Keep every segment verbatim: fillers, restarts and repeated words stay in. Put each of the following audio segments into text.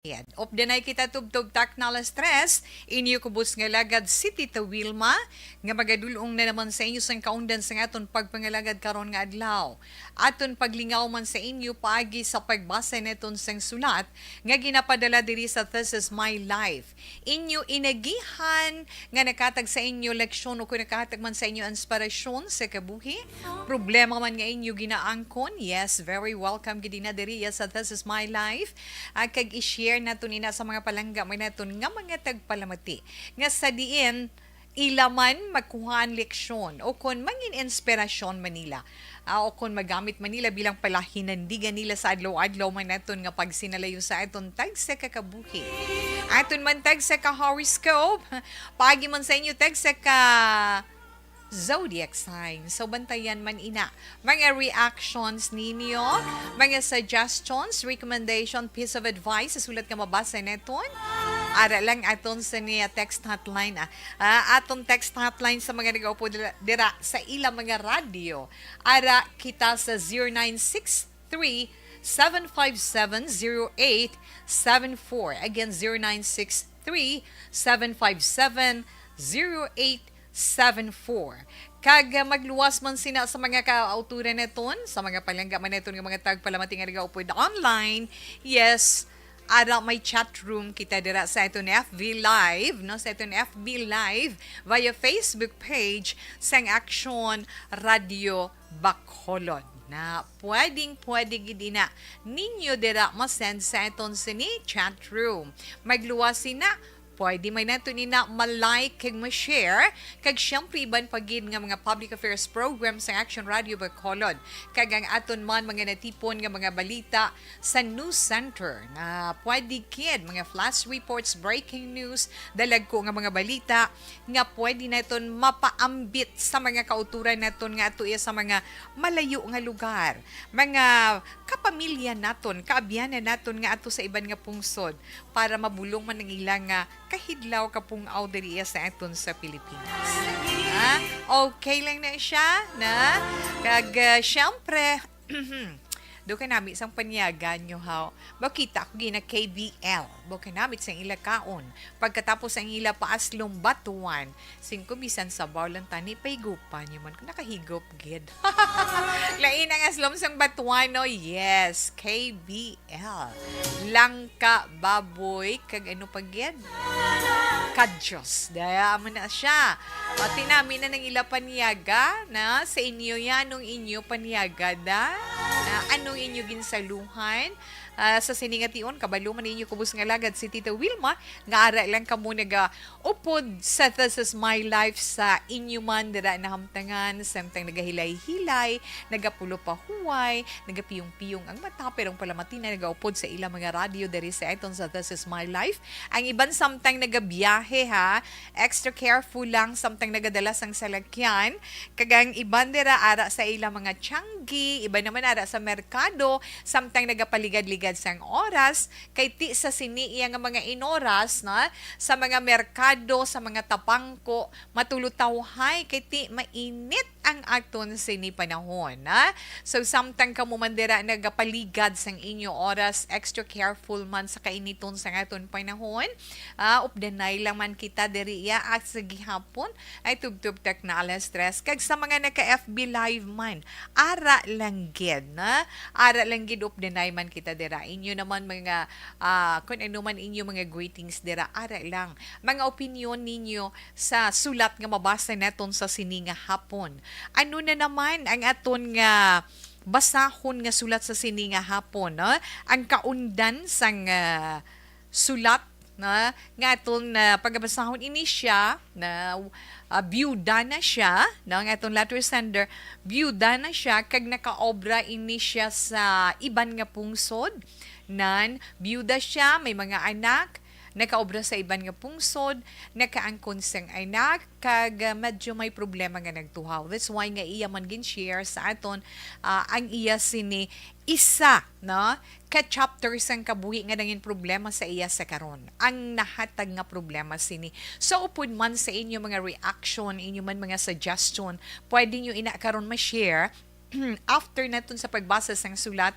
Ayan. Updanay kita tubtob takna alas tres, inyo kubos nga lagad si Tita Wilma, nga magadulong na naman sa inyo sang kaundan sang aton pagpangalagad karon nga adlaw. Aton paglingaw man sa inyo paagi sa pagbasa naton sang sulat nga ginapadala diri sa This Is My Life. Inyo inagihan nga nakahatag sa inyo leksyon o kung nakahatag man sa inyo inspirasyon sa kabuhi, problema man nga inyo ginaangkon, yes, very welcome gid na diri sa This Is My Life. Ah, kag i-share nato nina sa mga palangga man naton nga mga tagpalamati nga sa diin ila man magkuhaan leksyon o kon mangin inspirasyon man nila. Ah, o kon magamit man nila bilang palahinandigan nila sa adlaw-adlaw man naton nga pagsinalayo sa aton tagsa ka kabuhi. Aton man tagsa ka horoscope, paagi man sa inyo tagsa ka zodiac sign. So, bantayan man ina. Mga reactions ninyo, mga suggestions, recommendation, piece of advice sa sulat nga mabasa naton. Ara lang aton sa niya text hotline, ah. Ah, aton text hotline sa mga nag-upo dira, dira sa ilang mga radyo. Ara kita sa zero nine six three, seven five seven, zero eight seven four. Again, zero nine six three, seven five seven, zero eight seven four. Kag, ah, magluwas man sina sa mga kaauturan naton, sa mga palangga man naton nga mga tagpalamati nga nagaupod online. Yes, ara may chat room kita dira sa aton F B Live, no? Sa aton F B Live via Facebook page sang Action Radio Bacolod. Na pwedeng pwede gid ina ninyo dira ma-send sa aton sini chat room. Magluwas sina, pwede man nato nina ma-like kag ma-share, kag syempre iban pa gid nga mga public affairs program sa Action Radio Bacolod, kag ang aton man mga natipon nga mga balita sa News Center nga pwede gid mga flash reports, breaking news, dalagko nga mga balita nga pwede naton mapaambit sa mga kauturan naton nga ato iya sa mga malayo nga lugar, mga kapamilya naton, kaabyanan naton nga ato sa iban nga pungsod, para mabulong man ang ilang nga kahidlaw kapung-aw diri iya sa aton sa Pilipinas. Ha? Okay lang na siya, na? Kag, ah, syempre, do ka nami sang panyagan nyo, ha? Makita ko gina K B L. Bo ka namit sang ila kaon. Pagkatapos ang ila paaslong batuan, singko bisan sabaw lang tani, pahigupan nyo man kung nakahigop gid. Lain ang aslom sang batuan, no? Yes, K B L. Langka, baboy, kag ano pa gid? Kadyos. Daya, amo na siya. O, tinami na ng ila panyaga, na sa inyo yan, nung inyo panyaga, da? Na anong inyo ginsaluhan? Ah, sa sini nga tion, kabalo man ninyo kubos nga lagad si Tita Wilma, nga ara lang kamo nagaupod sa This Is My Life sa inyo man dira nahamtangan, samtang nagahilay-hilay, nagapulo pa huway, nagapiyong-piyong ang mata, pero ang palamati na nagaupod sa ilang mga radyo diri sa aton sa This Is My Life. Ang iban samtang nagabiyahe, ha, extra careful lang samtang nagadala sang salakyan, kag ang iban dira ara sa ilang mga tiyanggi, iban naman ara sa merkado, samtang nagapaligad-ligad sang oras, kay ti sa sini iya nga mga inoras, na, sa mga merkado, sa mga tapangko, matulutawhay, kay ti mainit ang aton sini panahon, na. So, samtang kamo man dira nagapaligad sang inyo oras, extra careful man sa kainiton sang aton panahon. Ah, updanay lang man kita diri iya at sa gihapon ay tubtob tak na alas tres. Kag sa mga naka F B Live man, ara lang gid, na? Ara lang gid, updanay man kita dira. Inyo naman mga, ah, kung ano man inyo mga greetings dira, ara lang. Mga opinyon ninyo sa sulat nga mabasa naton sa sini nga hapon. Ano na naman ang aton nga basahon nga sulat sa sini nga hapon, no? Ang kaundan sang, ah, sulat na nga aton, ah, pagabasahon ini siya na, ah, biyuda na siya, no? Ang aton letter sender, biyuda na siya kag nakaobra ini siya sa iban nga pungsod. Nan, biyuda siya, may mga anak, nakaobra sa iban nga pungsod, nakaangkon sang anak, kag, ah, medyo may problema nga nagtuhaw. That's why nga iya man gin-share sa aton, ah, ang iya sini isa, no, ka chapter sang kabuhi nga nangin problema sa iya sa karon. Ang nahatag nga problema sini. So, upod man sa inyo mga reaction, inyo man mga suggestion, pwede nyo ina karon ma-share after naton sa pagbasa sang sulat,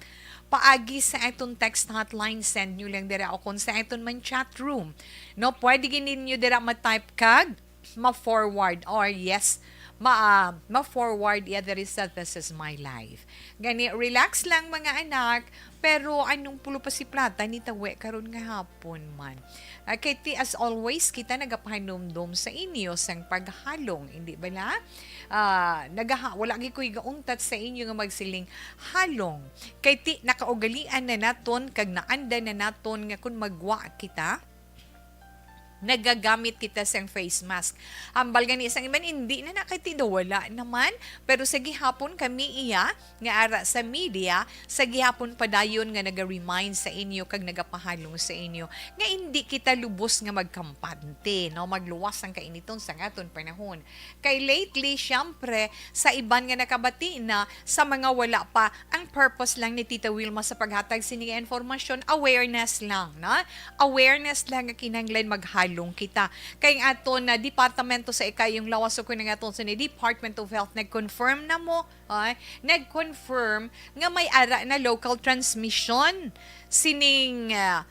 paagi sa aton text hotline, send nyo lang dira o kung sa aton man chat room. No, pwede gid ninyo dira ma-type kag ma-forward or yes, ma, ah, ma-forward iya diri sa This Is My Life. Gani, relax lang, mga anak, pero anong pulo pa si plata ni tawe karon nga hapon man? Ah, kay ti, as always, kita nagapahanumdom sa inyo sang paghalong, hindi bala? Ah, nagaha-, wala gyud ko'y gauntat sa inyo nga magsiling halong. Kay ti, nakaugalian na naton kag naanda na naton nga kun magwa kita, nagagamit kita sang face mask. Hambal gani sang iban, hindi na na kay ti daw wala naman. Pero sa gihapon kami iya nga ara sa media, sa gihapon padayon nga naga-remind sa inyo kag nagapahalong sa inyo nga hindi kita lubos nga magkampante, no? Magluwas ang kainiton sa aton panahon. Kay lately, syempre, sa iban nga nakabati na, sa mga wala pa, ang purpose lang ni Tita Wilma sa paghatag sini nga informasyon, awareness lang, na? Awareness lang nga kinahanglan maghalong kita. Kay ang aton na departamento sa ikayong lawas, o kung ang aton sa ni Department of Health, nag-confirm na mo, ay, nag-confirm nga may ara na local transmission sining, ah,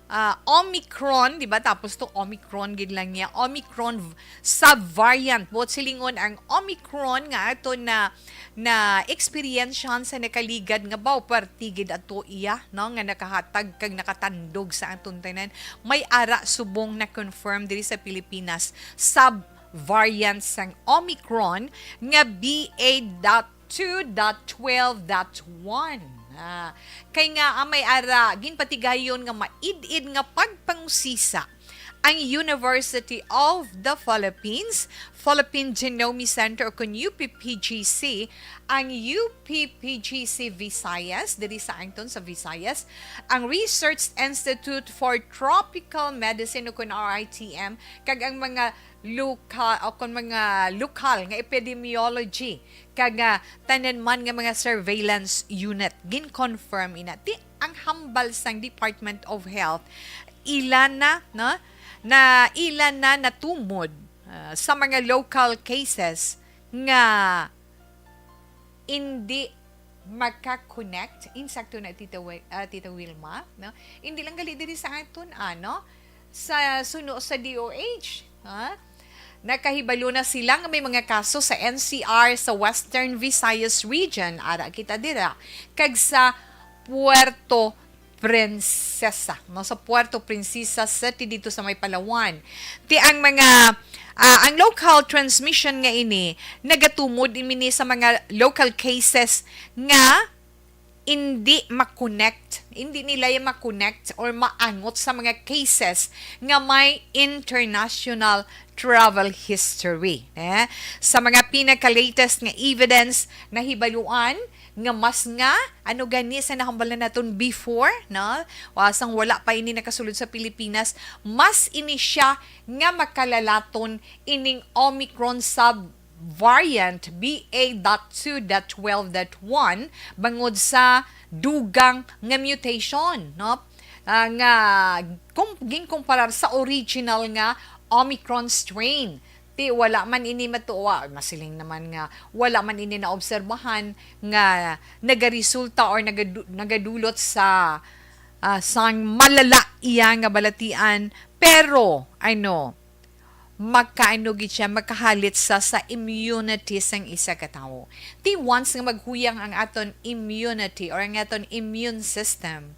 ah, Omicron, di ba? Tapos to Omicron gid lang niya. Omicron v-, subvariant. Buot silingon ang Omicron nga ato na, na eksperyensyahan sa nakaligad nga baw, parte gid ato iya, no, nga nakahatag kag nakatandog sa aton tanan. May ara subong na confirm diri sa Pilipinas, subvariant sang Omicron nga B A dot two dot twelve dot one. Ah, kay nga, ah, may ara, ginpatigayon nga maid-id nga pagpangusisa ang University of the Philippines, Philippine Genome Center, o kun U P P G C, ang U P P G C Visayas, diri sa Angton sa Visayas, ang Research Institute for Tropical Medicine, o kun R I T M, kag ang mga loka-, o kun mga lokal nga epidemiology kag, ah, tanan man nga mga surveillance unit. Gin-confirm ina. Ti ang hambal sang Department of Health, ila na, no? Na ila na natumod, ah, sa mga local cases nga indi maka-connect. Insakto na, Tita Wi-, ah, Tita Wilma, no? Hindi lang gali diri sa aton, ano? Sa suno sa D O H, ha? Nakahibalo na sila nga may mga kaso sa N C R sa Western Visayas Region, ara kita dira, kag sa Puerto Princesa, no, sa Puerto Princesa City dito sa may Palawan. Ti ang mga, ah, ang local transmission nga ini nagatumod ini sa mga local cases nga indi ma-connect, hindi nila ya ma-connect or maangot sa mga cases nga may international travel history, eh. Sa mga pinaka-latest nga evidence, nahibaluan nga mas nga, ano gani sa nahambal na naton before, no? Wa-, sang wala pa ini nakasulod sa Pilipinas, mas ini siya nga makalalaton ining Omicron sub variant B A dot two dot twelve dot one bangod sa dugang nga mutation, no? Ah, nga kum-, ginkumparar sa original nga Omicron strain. Ti wala man ini matuwa, masiling naman nga wala man ini naobserbahan nga nagaresulta or nagadu-, nagadulot sa, ah, sang malala iya nga balatian. Pero, ano, makaano gid siya, makahalit sa, sa immunity sang isa ka tawo. Ti once nga maghuyang ang aton immunity or ang aton immune system,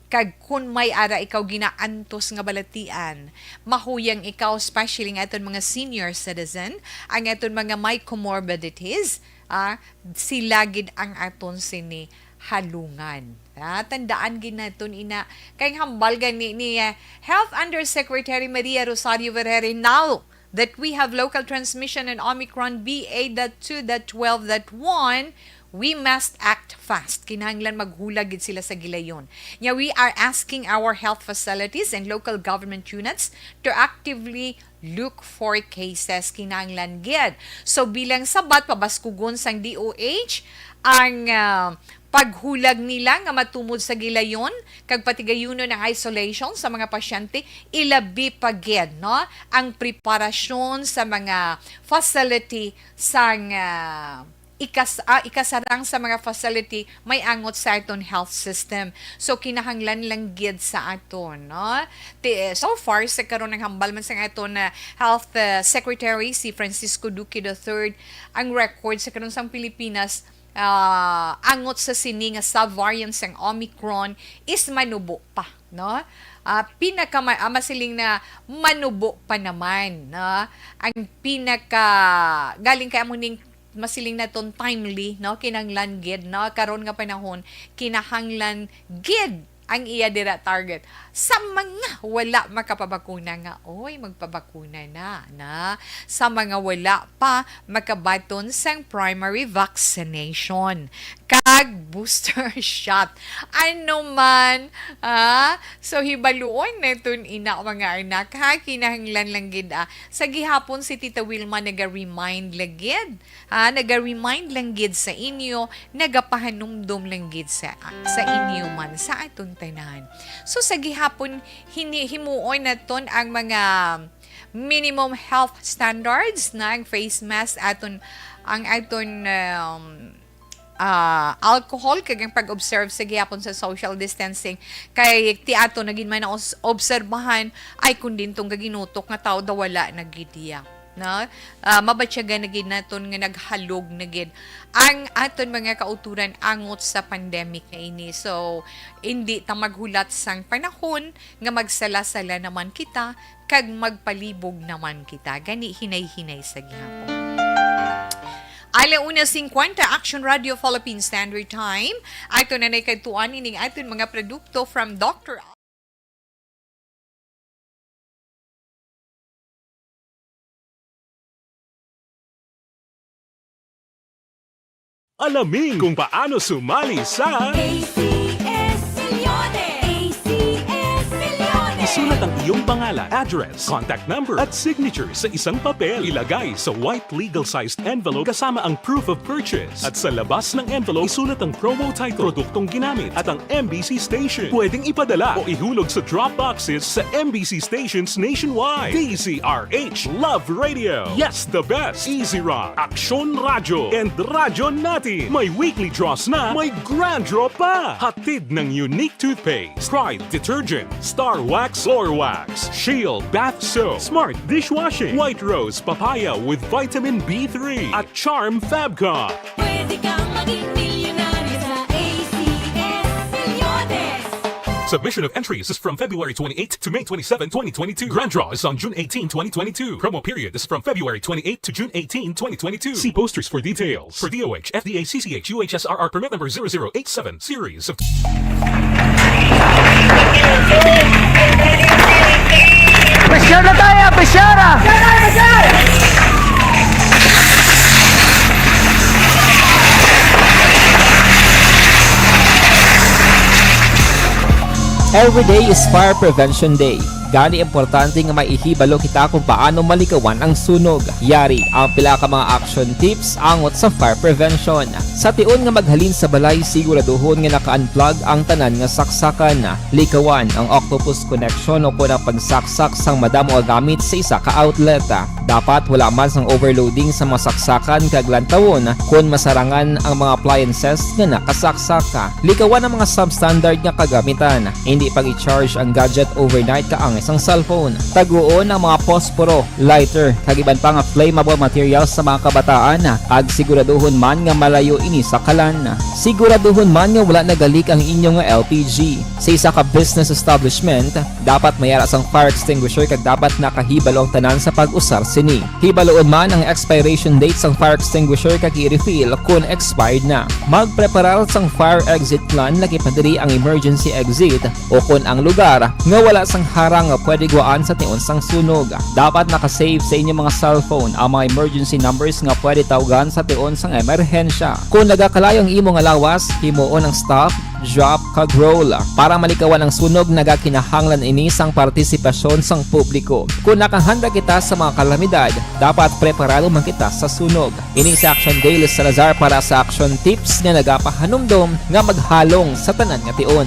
kag kun may ara ikaw ginaantos nga balatian, mahuyang ikaw, especially ang aton mga senior citizen, ang aton mga may comorbidities, ah, sila gid ang aton sini halungan. Ah, tandaan gid naton ina, kay ang hambal gani ni, ah, Health Undersecretary Maria Rosario Vergeire, now that we have local transmission in Omicron B A dot two dot twelve dot one, we must act fast. Kinahanglan maghulag gid sila sa gilayon. Nya, we are asking our health facilities and local government units to actively look for cases. Kinahanglan gid. So, bilang sabat, pabaskugon sang D O H ang, ah, paghulag nila nga matumod sa gilayon kag patigayunon ang isolation sa mga pasyente, ilabi pa gid, no, ang preparasyon sa mga facility sang, ah, ikas-, ah, ikasarang sa mga facility may angot sa aton health system. So, kinahanglan lang gid sa aton, no? Ti-, so far, sa karon, naghambal man sang aton, ah, Health, ah, Secretary, si Francisco Duque the third, ang record sa karon sang Pilipinas, ah, angot sa sini nga subvariant sang Omicron is manubo pa, no? Ah, pinaka ma-, ah, masiling na manubo pa naman, no? Ang pinaka, galing kay amo ning masiling naton timely, no? Kinahanglan gid, no? Karon nga panahon, kinahanglan gid ang iya dira target. Sa mga wala makapabakuna nga, oy, magpabakuna na, na. Sa mga wala pa makabaton sang primary vaccination kag booster shot. Ano man, ah? So, hibaluon naton ina, mga anak, ha? Kinahanglan lang gid, ah. Sa gihapon, si Tita Wilma naga-remind lang gid. Ah, naga-remind lang gid sa inyo, nagapahanumdom lang gid sa, sa inyo man, sa aton tanan. So, sa gihapon, hini-, himuon naton ang mga minimum health standards na ang face mask, aton, ang aton, um, ah, alcohol, kag ang pag-observe sa gihapon sa social distancing. Kay ti ato na gid man naos-, obserbahan, ay kun dintong gaginutok nga tawo daw wala na gid iya. No? Ah, mabatyagan na gid naton nga naghalog na gid ang aton mga kauturan angot sa pandemic nga ini. So, indi ta maghulat sang panahon nga magsala-sala naman kita kag magpalibog naman kita. Gani, hinay-hinay sa gihapon. Ala una singkwenta, Action Radio Philippine Standard Time. Ato na nay kadtuan ining aton mga produkto from Doctor Alamin kung paano sumali sa A C S Milyones! A C S Milyones! Isulat ang iyong pangalan, address, contact number, at signature sa isang papel. Ilagay sa white legal-sized envelope kasama ang proof of purchase. At sa labas ng envelope, isulat ang promo title, produktong ginamit, at ang M B C station. Pwedeng ipadala o ihulog sa drop boxes sa M B C stations nationwide. D Z R H, Love Radio. Yes, the best. Easy Rock, Aksyon Radyo, and Radyo Natin. May weekly draws na, may grand draw pa. Hatid ng Unique Toothpaste, Pride Detergent, Star Wax Floor Wax, Shield Bath Soap, Smart Dishwashing, White Rose Papaya with Vitamin B three, at Charm Fabcon. Pwede kang maging milyonaryo sa A C S Milyones. Submission of entries is from February twenty-eighth to May twenty-seven, twenty twenty-two. Grand draw is on June eighteen, twenty twenty-two. Promo period is from February twenty-eighth to June eighteen, twenty twenty-two. See posters for details. For D O H, F D A, C C H, U H S R R permit number zero zero eight seven, series of Pressure na tayo! Pressure! Every day is Fire Prevention Day. Gani, importante nga maihibalo kita kung paano malikawan ang sunog. Yari ang pila ka mga action tips angot sa fire prevention. Sa tion nga maghalin sa balay, siguraduhon nga naka-unplug ang tanan nga saksakan. Likawan ang octopus connection o kon ang pagsaksak sang madamo nga gamit sa isa ka outlet. Dapat wala man sang overloading sa mga saksakan kag lantawon kon masarangan ang mga appliances nga nakasaksak. Likawan ang mga substandard nga kagamitan. Indi pag-i-charge ang gadget overnight kaangay sang cellphone. Taguon ang mga posporo, lighter, kag iban pa nga flammable materials sa mga kabataan, kag siguraduhon man nga malayo ini sa kalan. Siguraduhon man nga wala nagalik ang inyo nga L P G. Sa isa ka business establishment, dapat may ara sang fire extinguisher kag dapat nakahibalo ang tanan sa pag-usar sini. Hibaluon man ang expiration date sang fire extinguisher kag i-refill kon expired na. Magpreparar sang fire exit plan, lakip na diri ang emergency exit o kon ang lugar nga wala sang harang nga pwede gwaan sa tion sang sunog. Dapat naka-save sa inyo mga cellphone ang mga emergency numbers nga pwede tawgan sa tion sang emerhensya. Kon nagakalayo ang imo nga lawas, himuon ang stop, drop, kag roll. Para malikawan ang sunog, nagakinahanglan ini sang partisipasyon sang publiko. Kon nakahanda kita sa mga kalamidad, dapat preparado man kita sa sunog. Ini si Action Dale Salazar para sa Action Tips nga nagapahanumdom nga maghalong sa tanan nga tion.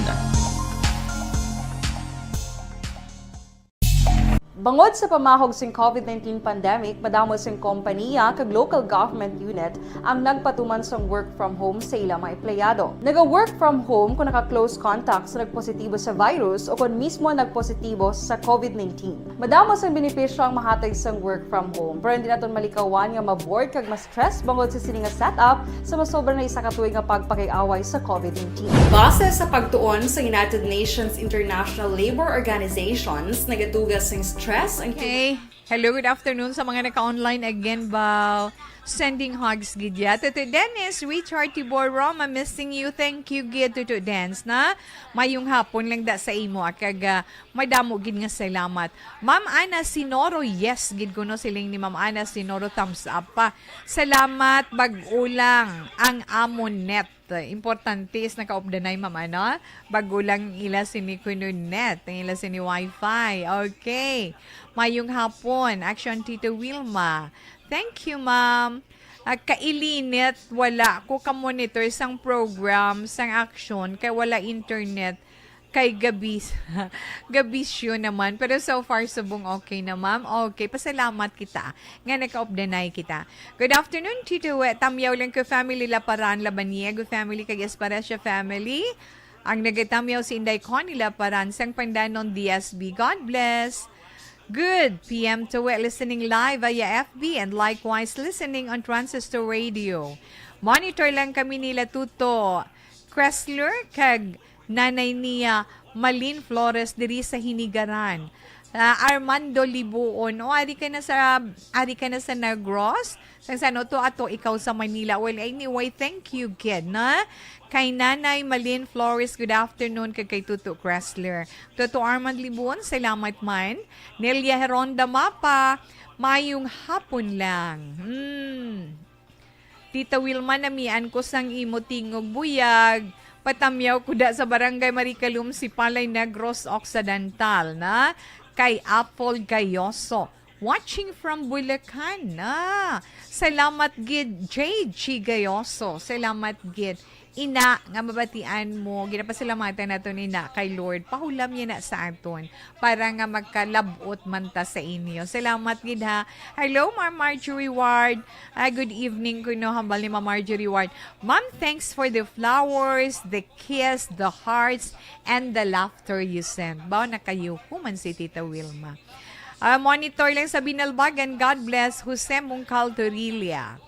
Bangod sa pamahog sing COVID nineteen pandemic, madamo sing kompaniya kag local government unit ang nagpatuman sang work from home sa ila mga empleyado. Naga-work from home kung naka-close contact sa nagpositibo sa virus o kon mismo nagpositibo sa COVID nineteen. Madamo sang benepisyo ang mahatag sang work from home, pero hindi naton malikawan nga ma-bored kag ma-stress bangod sa sini nga setup sa masobra na isa ka tuig nga pagpakig-away sa COVID nineteen. Base sa pagtuon sa United Nations International Labour Organizations, nagatugas sing stress ang Okay. Hello, good afternoon sa mga naka-online again, baw. Sending hugs gid ya. Tuto Dennis, Richard, Tibor, Roma, missing you. Thank you gid, Tuto Dennis, na. Mayong hapon lang da sa imo, ah, kag, ah, madamo gid nga salamat. Ma'am Ana Sinoro, yes gid kuno siling ni Ma'am Ana Sinoro, thumbs up pa. Salamat, bag-o lang ang amon net. Importante is nakaupdanay, ma'am, ano? Bag-o lang ila sini kuno net, ang ila sini wifi. Okay. Mayong hapon, Action Tito Wilma. Thank you, ma'am. Ah, kailinit, wala ko ka-monitor sang program, sang Action, kay wala internet, kay gabis-, gabisyo naman. Pero so far, subong okay na, ma'am. Okay, pasalamat kita nga nakaupdanay kita. Good afternoon, Tito We. Tamyaw lang ko family, Laparan, Labaniego family, kag Esparecia family. Ang nagatamyaw si Inday Connie Laparan, sang Pandanon D S B. God bless. Good P M to We, listening live via F B and likewise listening on Transistor Radio. Monitor lang kami nila Tuto Chrysler kag nanay niya Malin Flores diri sa Hinigaran. Ah, Armando Libuon, o ari ka na sa, ari ka na sa Negros? Sang sa ano to, ato ikaw sa Manila. Well, anyway, thank you, kid, na? Kay Nanay Malin Flores, good afternoon, kag kay Tuto Chrysler. Tuto Armand Libuon, salamat man. Nelia Heronda Mapa, mayong hapon lang. Hmm. Tita Wilma, namian ko sang imo tingog buyag. Patamyaw ko da sa Barangay Maricalum, Sipalay, Negros Occidental, na? Kay Apple Gayoso. Watching from Bulacan, na? Salamat gid, Jade Chigayoso. Salamat gid. Ina, nga mabatian mo, ginapasalamatan naton, ina, kay Lord. Pahulam niya na sa aton para nga magkalab-ot man ta sa inyo. Salamat gid, ha. Hello, Ma'am Marjorie Ward. Ah, good evening kuno, hambal ni Ma'am Marjorie Ward. Ma'am, thanks for the flowers, the kiss, the hearts, and the laughter you sent. Baw na kayo, human si Tita Wilma. Ah, monitor lang sa Binalbagan. God bless, Jose Mungcal Torilla.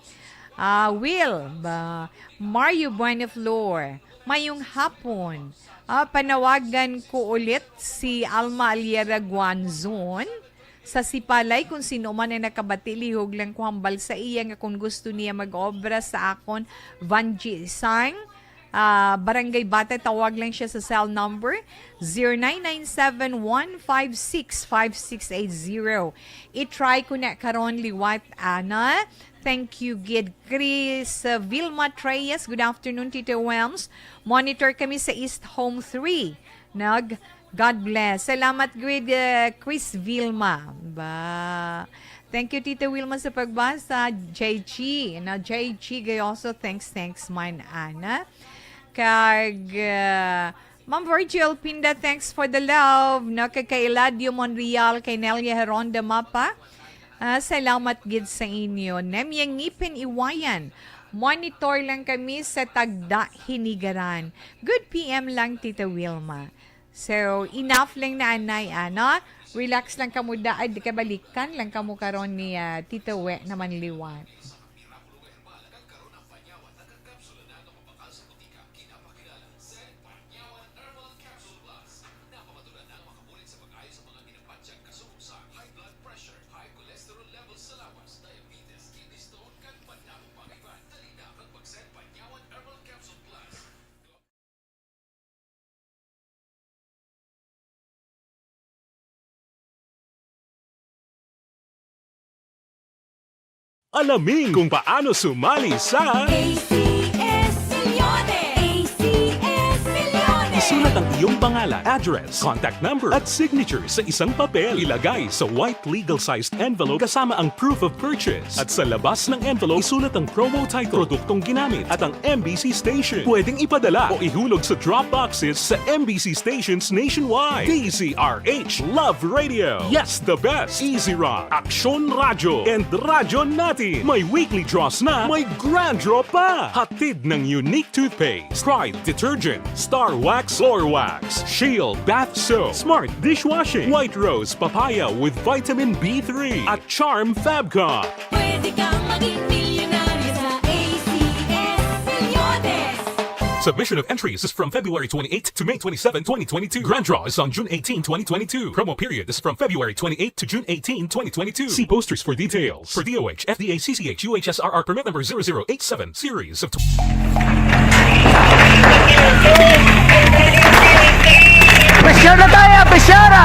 Ah, Will, ba, Mario Buenaflor, mayong hapon. Ah, panawagan ko ulit si Alma Aliera Guanzon sa Sipalay. Kung sino man ang nakabati, lihog lang ko hambal sa iya nga kung gusto niya mag-obra sa akon, Vangie Sang, ah, Barangay Bata, tawag lang siya sa cell number zero nine nine seven one five six five six eight zero. I-try ko na karon liwat, ana. Thank you gid, Chris, uh, Vilma Treyes. Good afternoon, Tito Welms. Monitor kami sa East Home three. Nag, God bless. Salamat gid, uh, Chris Vilma. Ba. Thank you, Tito Wilma, sa pagbasa. J G. Na, J G Gayoso, thanks, thanks man, ana. Kag, uh, Ma'am Virgil Pinda, thanks for the love. No, kay, kay Eladio Monreal, kay Nelia Heronda Mapa. Ah, salamat gid sa inyo. Nemia Ngipin Iwayan, monitor lang kami sa Tagda, Hinigaran. Good P M lang, Tita Wilma. So, enough lang na anay, ano? Relax lang kamo da, ay, di kabalikan lang kamo karon ni, ah, Tita We naman liwat. Alamin kung paano sumali sa A C S Milyones! A C S Milyones! Sulat ang iyong pangalan, address, contact number, at signature sa isang papel. Ilagay sa white legal-sized envelope kasama ang proof of purchase. At sa labas ng envelope, isulat ang promo title, produktong ginamit, at ang M B C station. Pwedeng ipadala o ihulog sa drop boxes sa M B C stations nationwide. D Z R H Love Radio. Yes, the best. Easy Rock, Aksyon Radyo, and Radyo Natin. May weekly draws na, may grand draw pa. Hatid ng Unique Toothpaste, Pride Detergent, Star Wax, Floor Wax, Shield Bath Soap, Smart Dishwashing, White Rose Papaya with Vitamin B three, at Charm Fabcon. Pwede kang maging milyonaryo sa A C S Reloaded. Submission of entries is from February twenty-eighth to May twenty-seven, twenty twenty-two. Grand draw is on June eighteen, twenty twenty-two. Promo period is from February twenty-eighth to June eighteen, twenty twenty-two. See posters for details. For D O H, F D A, C C H, U H S R R permit number zero zero eight seven, series of tw- Pressure na tayo! Pressure na!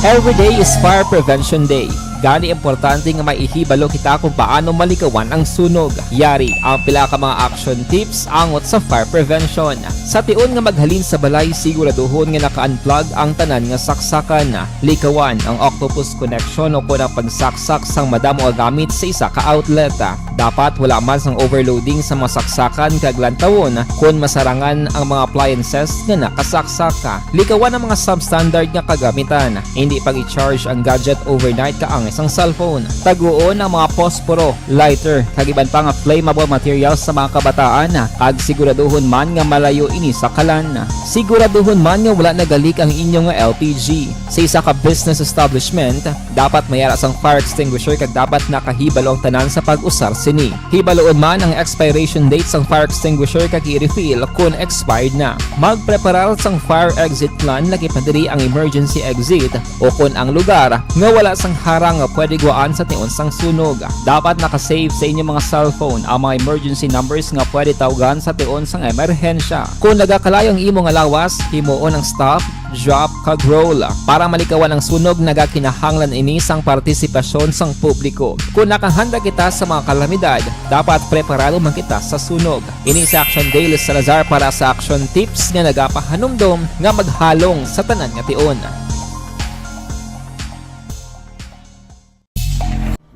Every day is Fire Prevention Day. Gani, importante nga may ihibalo kita kung paano malikawan ang sunog. Yari ang pila ka mga action tips angot sa fire prevention. Sa tion nga maghalin sa balay, siguraduhon nga naka-unplug ang tanan nga saksakan. Likawan ang octopus connection o kon ang pagsaksak sang madamo nga gamit sa isa ka outlet. Dapat wala man sang overloading sa mga saksakan kag lantawon kon masarangan ang mga appliances nga nakasaksak. Likawan ang mga substandard nga kagamitan. Hindi pag-i-charge ang gadget overnight kaangay sang cellphone. Taguon ang mga posporo, lighter, kag iban pa nga flammable materials sa mga kabataan, kag siguraduhon man nga malayo ini sa kalan. Siguraduhon man nga wala nagalik ang inyo nga L P G. Sa isa ka business establishment, dapat may ara sang fire extinguisher kag dapat nakahibalo ang tanan sa pag-usar sini. Hibaluon man ang expiration date sang fire extinguisher kag i-refill kon expired na. Magpreparar sang fire exit plan, lakip na diri ang emergency exit o kon ang lugar nga wala sang harang nga pwede guwaan sa tion sang sunog. Dapat naka-save sa inyo mga cellphone ang mga emergency numbers nga pwede tawgan sa tion sang emerhensya. Kon nagakalayo ang imo nga lawas, himuon ang stop, drop, kag roll. Para malikawan ang sunog, nagakinahanglan ini sang partisipasyon sang publiko. Kon nakahanda kita sa mga kalamidad, dapat preparado man kita sa sunog. Ini si Action Dale Salazar para sa Action Tips nga nagapahanumdom nga maghalong sa tanan nga tion.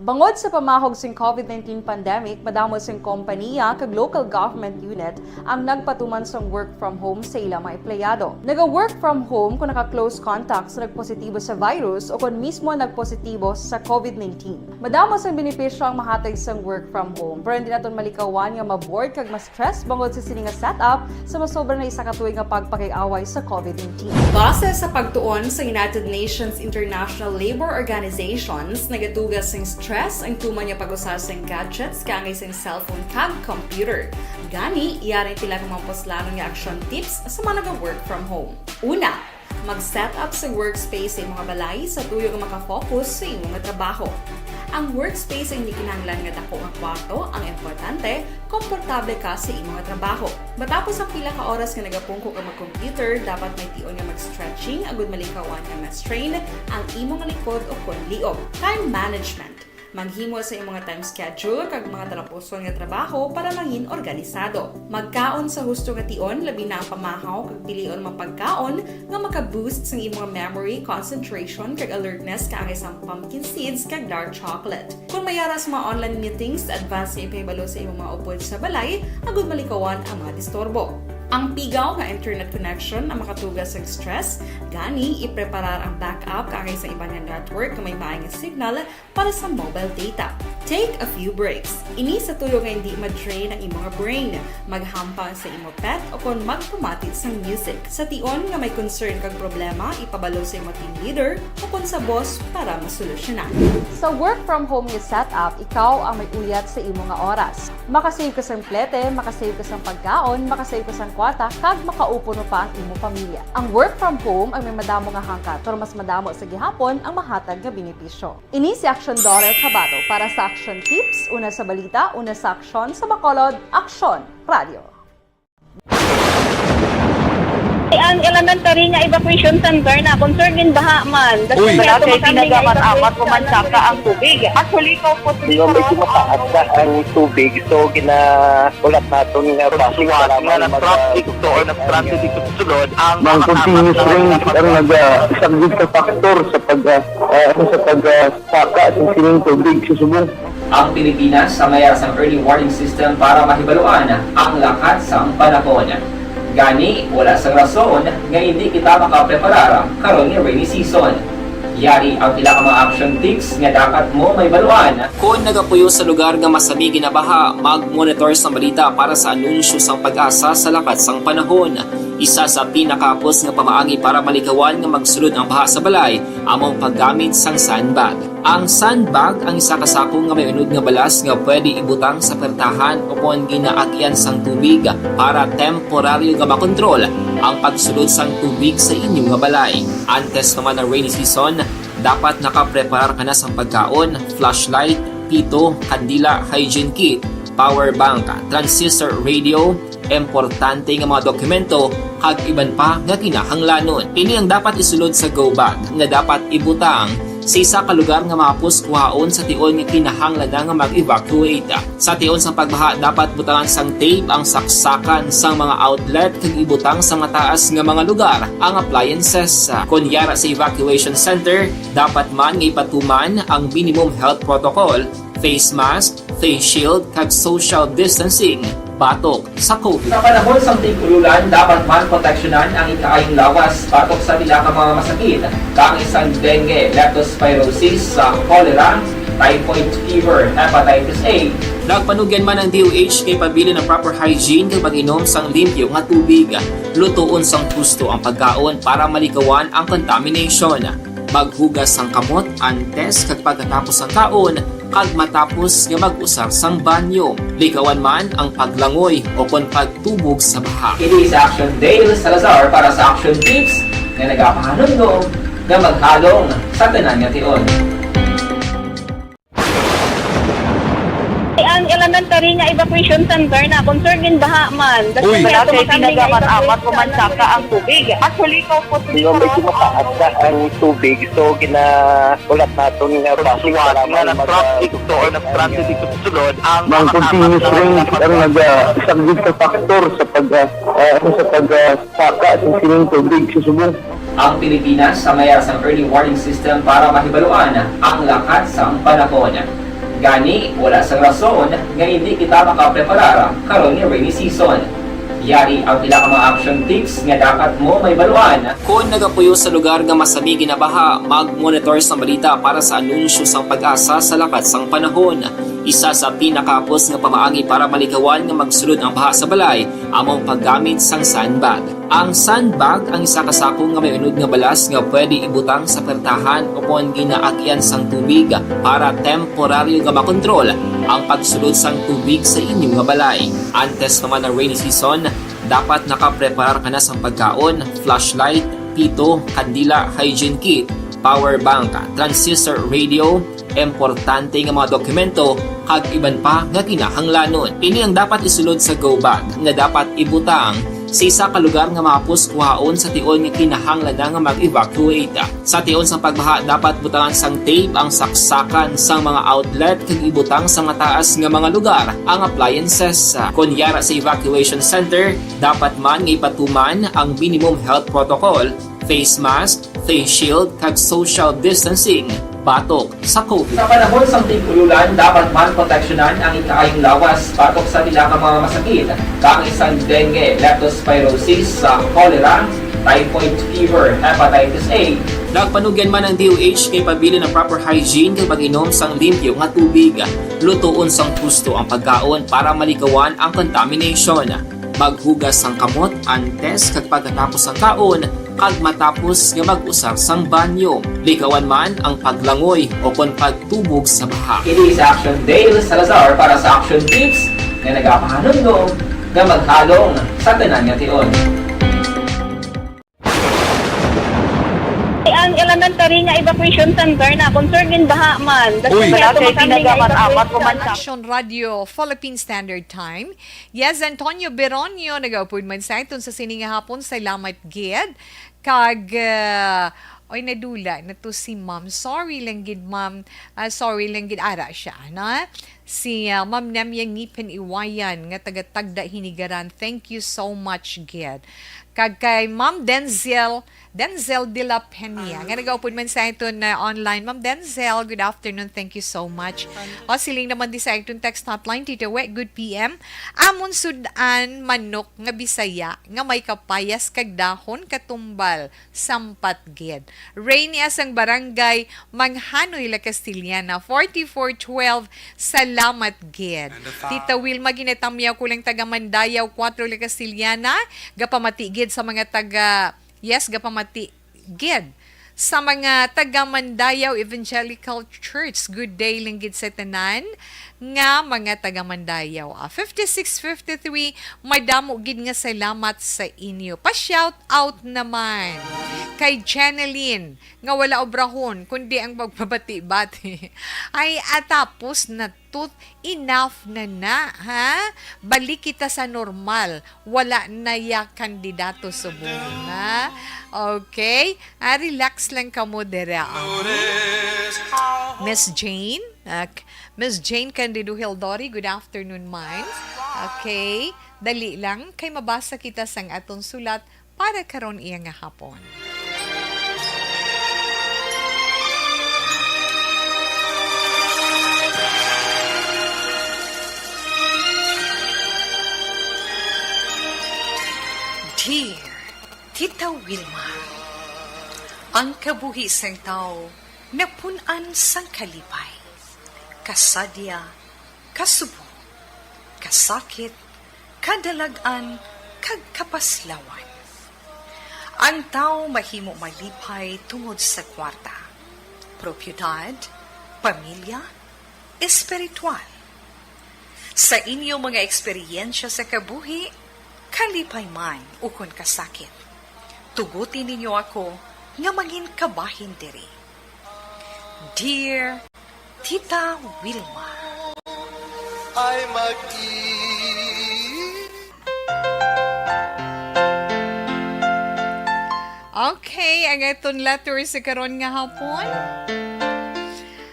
Bangod sa pamahog sing COVID nineteen pandemic, madamo sing kompanya kag local government unit ang nagpatuman sang work from home sa ila mga empleyado. Naga-work from home kon naka-close contact sa nagpositibo sa virus o kon mismo nagpositibo sa COVID nineteen. Madamo sang benepisyo ang mahatag sang work from home, pero hindi naton malikawan nga ma-bored kag ma-stress bangod sa sini nga setup sa masobra na isa ka tuig nga pagpakig-away sa COVID nineteen. Base sa pagtuon sa United Nations International Labour Organizations, nagatuga sing stress ang tuman nga pag-usar sing gadgets kaangay sing cellphone kag computer. Gani, yari ang pila ka mga puslanon nga action tips sa mga naga-work from home. Una, mag-set up sa workspace sa imo nga balay sa tuyo nga maka-focus sa imo nga trabaho. Ang workspace ay hindi kinahanglan nga dako nga kwarto, ang importante, komportable ka sa imo nga trabaho. Matapos ang pila ka oras nga nagapungko ka mag-computer, dapat may tion nga mag-stretching agud malikawan nga ma-strain ang imo nga likod o kon liog. Time management. Maghimo sa imo nga time schedule kag mga talapuson nga trabaho para mangin organisado. Magkaon sa husto nga tion, labi na ang pamahaw kag pilion mga pagkaon nga maka-boost sang imo nga memory, concentration, kag alertness kaangay sang pumpkin seeds kag dark chocolate. Kon may ara sa mga online meetings, advance nga ipahibalo sa imo mga upod sa balay agud malikawan ang mga disturbo. Ang pigaw nga internet connection ang makatuga sa stress, gani ipreparar ang backup kaangay sa iban nga network nga may maay nga signal para sa mobile data. Take a few breaks. Ini sa tuyo nga hindi ma-drain ang imo nga brain. Maghampang sa imo pet o kon magpamati sang music. Sa tion nga may concern kag problema, ipabalo sa imo team leader o kon sa boss para masolusyonan. Sa work from home nga setup, ikaw ang may uyat sa imo nga oras. Makasave ka sang plete, makasave ka sang pagkaon, makasave ka sang kwarta, kag makaupo pa ang imo pamilya. Ang work from home ang may madamo nga hangkat, pero mas madamo sa gihapon ang mahatag nga benepisyo. Ini si Action Dollar Kabato para sa Action Tips, una sa balita, una sa aksyon, sa Bacolod, Aksyon Radio. Ang elementary nga evacuation center na concerned in baha man. That's Uy. why Wala ato kay makami nga pinagaman evacuation amat ko man center. saka ang tubig. Actually, ko po Di ba, medyo mataas na ang tubig, so ginahulat naton nga Pagsuwat para nga man nag-traffic mag- to or nag-transit dito sa sulod, ang Ang mga continuous tapat na rain ang nagpag- nagasaglit sa factor sa pag, ah, ah, sa pag, ah, saka sa sining tubig sa subong. Ang Pilipinas sa mayar sang early warning system para mahibaluan ang lakat sang panahon. Gani, wala sang rason nga hindi kita makapreparar karon nga rainy season. Yari ang pila ka mga action tips nga dapat mo mahibaluan. Kon nagapuyo sa lugar nga masami ginabaha, mag-monitor sa balita para sa anunsyo sang PAGASA sa lakat sang panahon. Isa sa pinakahapos nga pamaagi para malikawan nga magsulod ang baha sa balay amo ang paggamit sang sandbag. Ang sandbag ang isa ka sako nga may unod nga balas nga pwede ibutang sa pertahan o kon ginaagyan sang tubig para temporaryo nga makontrol ang pagsulod sang tubig sa inyo nga balay. Antes pa man ang rainy season, dapat nakapreparar ka na sang pagkaon, flashlight, pito, kandila, hygiene kit, power bank, transistor radio, importante nga mga dokumento, kag iban pa nga kinahanglanon. Ini ang dapat isulod sa go bag nga dapat ibutang sa isa ka lugar nga mahapos kuhaon sa tion nga kinahanglan na nga mag-evacuate. Sa tion sang pagbaha, dapat butangan sang tape ang saksakan sang mga outlet kag ibutang sa mataas nga mga lugar ang appliances. Kon yara sa evacuation center, dapat man nga ipatuman ang minimum health protocol, face mask, face shield, kag social distancing batok sa COVID. Sa panahon sang tig-ululan, dapat man proteksyonan ang ikaayong lawas batok sa pila ka mga masakit, kaangay sang dengue, leptospirosis, sa cholera, typhoid fever, hepatitis A. Nagpanugyan man ang D O H nga ipabilin ang proper hygiene kag pag-inom sang limpyo nga tubig, lutoon sang husto ang pagkaon para malikawan ang contamination. Maghugas sang kamot antes kag pagkatapos sang kaon, kag matapos nga mag-usar sang banyo. Likawan man ang paglangoy o kon pagtubog sa baha. Ini sa Action Dale Salazar para sa Action Tips nga nagapahanumdom nga maghalong sa tanan nga tion. Ang elementary nga evacuation center na concerned in baha man. That's Uy. why Wala ato kay makami nga pinagaman evacuation amat ko man center. saka ang tubig. Actually, ko po Di ba, medyo mataas na ang tubig, so ginahulat naton nga Pagsuwat para nga man mag- nag-traffic to or nag-transit dito sa sulod, ang Ang mga continuous tapat na rain nagpag- ang nagasaglit sa factor sa pag, ah, ah, sa pag, ah, saka sa sining tubig sa subong. Ang Pilipinas sa mayar sang early warning system para mahibaluan ang lakat sang panahon. Gani, wala sang rason nga hindi kita makapreparar karon nga rainy season. Yari ang pila ka mga action tips nga dapat mo mahibaluan. Kon nagapuyo sa lugar nga masami ginabaha, mag-monitor sang balita para sa anunsyo sang PAGASA sa lakat sang panahon. Isa sa pinakahapos nga pamaagi para malikawan nga magsulod ang baha sa balay amo ang paggamit sang sandbag. Ang sandbag ang isa ka sako nga may unod nga balas nga pwede ibutang sa pertahan o kon ginaagyan sang tubig para temporaryo nga makontrol ang pagsulod sang tubig sa inyo nga balay. Antes pa man ang rainy season, dapat nakapreparar ka na sang pagkaon, flashlight, pito, kandila, hygiene kit, power bank, transistor radio, importante nga mga dokumento, kag iban pa nga kinahanglanon. Ini ang dapat isulod sa go bag nga dapat ibutang sa isa ka lugar nga mahapos kuhaon sa tion nga kinahanglan na nga mag-evacuate. Sa tion sang pagbaha, dapat butangan sang tape ang saksakan sang mga outlet kag ibutang sa mataas nga mga lugar ang appliances. Kon yara sa evacuation center, dapat man nga ipatuman ang minimum health protocol, face mask, face shield, kag social distancing batok sa COVID. Sa panahon sang tig-ululan, dapat man proteksyonan ang ikaayong lawas batok sa pila ka mga masakit, kaangay sang dengue, leptospirosis, sa cholera, typhoid fever, hepatitis A. Nagpanugyan man ang D O H nga ipabilin ang proper hygiene kag pag-inom sang limpyo nga tubig. Lutoon sang husto ang pagkaon para malikawan ang contamination. Maghugas sang kamot antes kag pagkatapos sang kaon, kag matapos nga mag-usar sang banyo. Likawan man ang paglangoy o kon pagtubog sa baha. Ini sa Action Dale Salazar para sa Action Tips nga nagapahanumdom nga maghalong sa tanan nga tion. Ang Nagtari nga evacuation center na, concern in baha man. Uy. Daghan Wala kay tumakang nga ginagamat-amat evacuation. Ko man sa Action Radio, Philippine Standard Time. Yes, Antonio Beronio, nagaupod man sa iton sa sini nga hapon. Salamat gid. Kag, ah, oy, nadula na to si Ma'am. Sorry lang gid, Ma'am. Ah, sorry lang gid, ara siya, na? Si, ah, Ma'am Nemia Ngipen Iwayan, nga taga Tagda, Hinigaran. Thank you so much gid. Kag kay Ma'am Denzel, Denzel de la Peña, nga nagaupod man sa iton na online. Ma'am Denzel, good afternoon. Thank you so much. O, siling naman di sa iton text hotline, Tita We, good P M. Amon sud-an manok nga Bisaya nga may kapayas kag dahon katumbal, sampat gid. Reynia sang barangay Manghanoy, La Castellana, forty-four twelve. Salamat gid. And the fa- Tita Wilma, ginatamyaw ko lang taga Mandayaw, kuwatro, La Castellana. Gapamati gid sa mga taga, yes, gapamati gid sa mga taga Mandayaw Evangelical Church. Good day lang gid sa tanan nga mga taga Mandayaw. Ah, fifty-six fifty-three, madamo gid nga salamat sa inyo. Pa-shout out naman kay Jeneline nga wala obrahon kundi ang pagpabati-bati. Ay, ah, tapos na to, enough na na, ha? Balik kita sa normal. Wala na ya kandidato subong, ha? Okay? Ah, relax lang kamo dira, ah. Miss Jane, ah, k-, Miss Jane Candido Hildori, good afternoon, man. Okay, dali lang kay mabasa kita sang aton sulat para karon iya nga hapon. Dear Tita Wilma, ang kabuhi sang tawo napun-an sang kalipay, kasadya, kasubong, kasakit, kadalag-an, kag kapaslawan. Ang tawo mahimo malipay tungod sa kwarta, propiedad, pamilya, espiritual. Sa inyo mga eksperyensya sa kabuhi, kalipay man ukon kasakit, tuguti ninyo ako nga mangin kabahin diri. Dear Tita Wilma. Ay mag-i- Okay, ang aton letter sa karon nga hapon.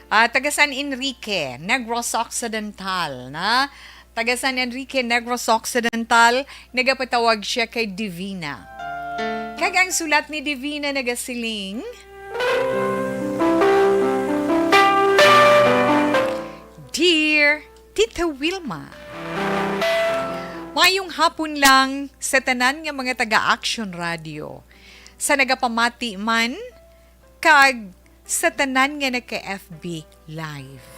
Ah, taga San Enrique, Negros Occidental, na? Taga San Enrique, Negros Occidental, nagapatawag siya kay Divina. Kag ang sulat ni Divina nagasiling, Dear Tita Wilma, mayong hapon lang sa tanan nga mga taga Action Radio, sa nagapamati man kag sa tanan nga naka-F B Live.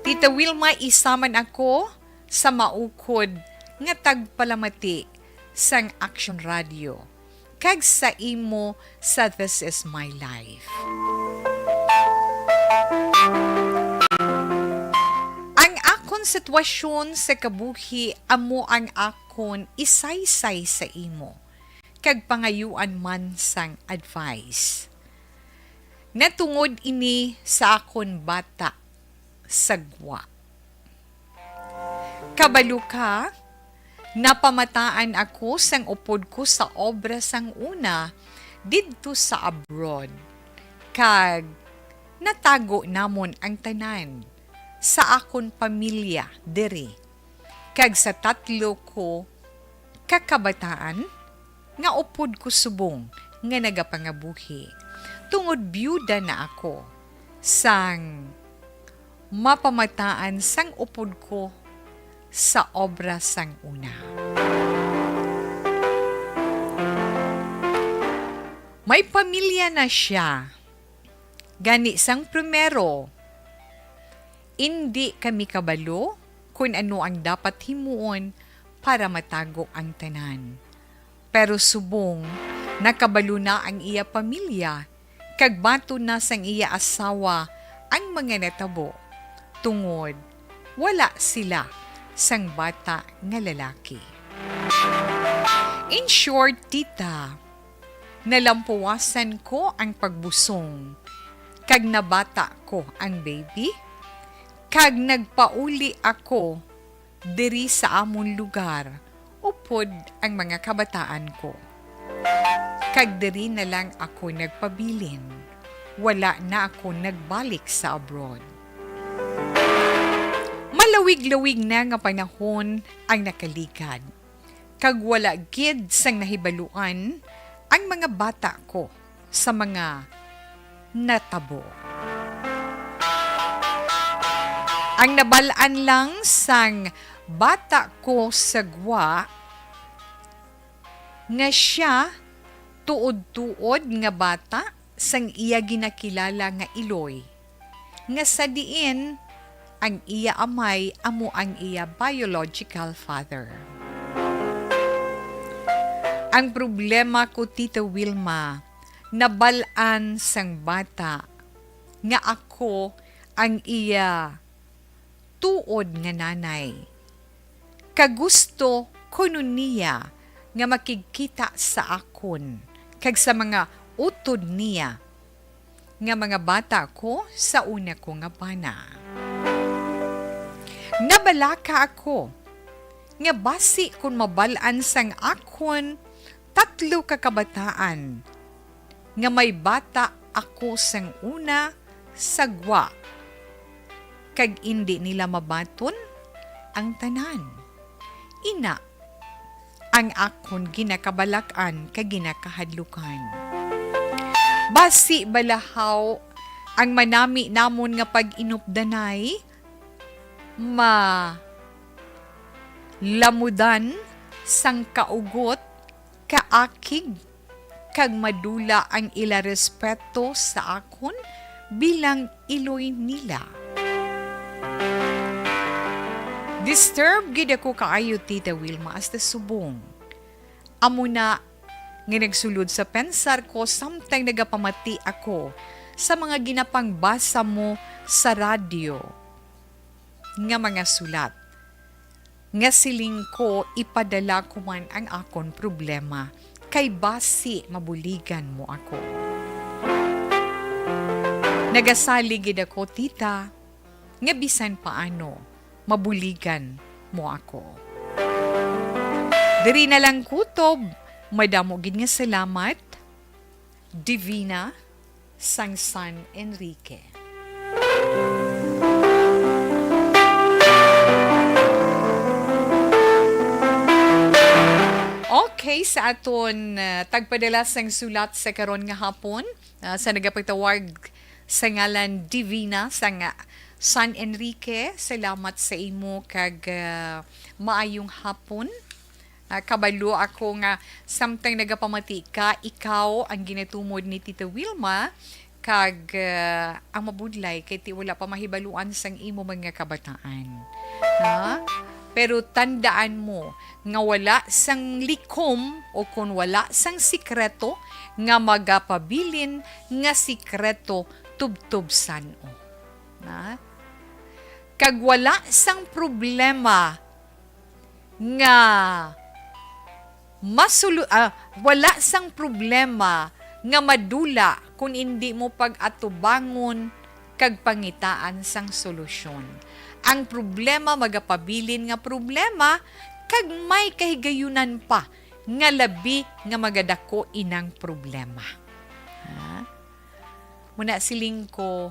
Tita Wilma, isa man ako sa maukod nga tagpalamati sang Action Radio kag sa imo sa This Is My Life. Ang akon sitwasyon sa kabuhi amo ang akon isaysay sa imo, kag pangayuan man sang advice. Natungod ini sa akon bata sa gwa. Kabalo ka, napamataan ako sang upod ko sa obra sang una didto sa abroad, kag natago namon ang tanan sa akon pamilya diri, kag sa tatlo ko ka kabataan nga upod ko subong nga nagapangabuhi, tungod biyuda na ako sang mapamataan sang upod ko sa obra sang una. May pamilya na siya. Gani, sang primero, indi kami kabalo kon ano ang dapat himuon para matago ang tanan. Pero subong nakabalo na ang iya pamilya, kag baton na sang iya asawa ang mga natabo, tungod wala sila sang bata nga lalaki. In short, tita, Nalampuwasan ko ang pagbusong, kag nabata ko ang baby, kag nagpauli ako diri sa amon lugar upod ang mga kabataan ko. Kag diri na lang ako nagpabilin, wala na ako nagbalik sa abroad. Malawig-lawig na nga panahon ang nakaligad, kag wala gid sang nahibaluan ang mga bata ko sa mga natabo. Ang nabal-an lang sang bata ko sa gwa nga sia tuod-tuod nga bata sang iya ginakilala nga iloy, nga sa diin ang iya amay amo ang iya biological father. Ang problema ko, Tita Wilma, nabal-an sang bata nga ako ang iya tuod nga nanay, kag gusto kuno niya nga makigkita sa akon kag sa mga utod niya nga mga bata ko sa una ko nga bana. Nabalaka ako nga basi kon mabal-an sang akon tatlo ka kabataan nga may bata ako sang una sa gwa, kag indi nila mabaton ang tanan. Ina ang akon ginakabalak-an kag ginakahadlukan. Basi balahaw ang manami namon nga pag-inupdanay, malamudan sang kaugot, kaakig, kag madula ang ila respeto sa akon bilang iloy nila. Disturb gid ako kaayo, Tita Wilma, hasta subong. Amo na nga nagsulod sa pensar ko samtang nagapamati ako sa mga ginapangbasa mo sa radyo nga mga sulat, nga siling ko ipadala ko man ang akon problema, kay basi mabuligan mo ako. Nagasalig gid ako, tita, nga bisan paano mabuligan mo ako. Diri na lang kutob, madamo gid nga salamat, Divina sang San Enrique. Okay, sa aton, ah, tagpadala sang sulat sa karon nga hapon, ah, sa nagapatawag sa ngalan Divina sang San Enrique, salamat sa imo kag, ah, maayong hapon. Ah, kabalo ako nga samtang nagapamati ka, ikaw ang ginatumod ni Tita Wilma, kag, ah, ang mabudlay kay ti wala pa mahibaluan sang imo mga kabataan. Ha? Pero tandaan mo nga wala sang likom o kon wala sang sikreto nga magapabilin nga sikreto tubtob san-o. Na? Kag wala sang problema nga masulu-, ah, wala sang problema nga madula kon indi mo pag-atubangon kag pangitaan sang solusyon. Ang problema magapabilin nga problema, kag may kahigayunan pa nga labi nga magadako inang problema. Ha? Muna siling ko,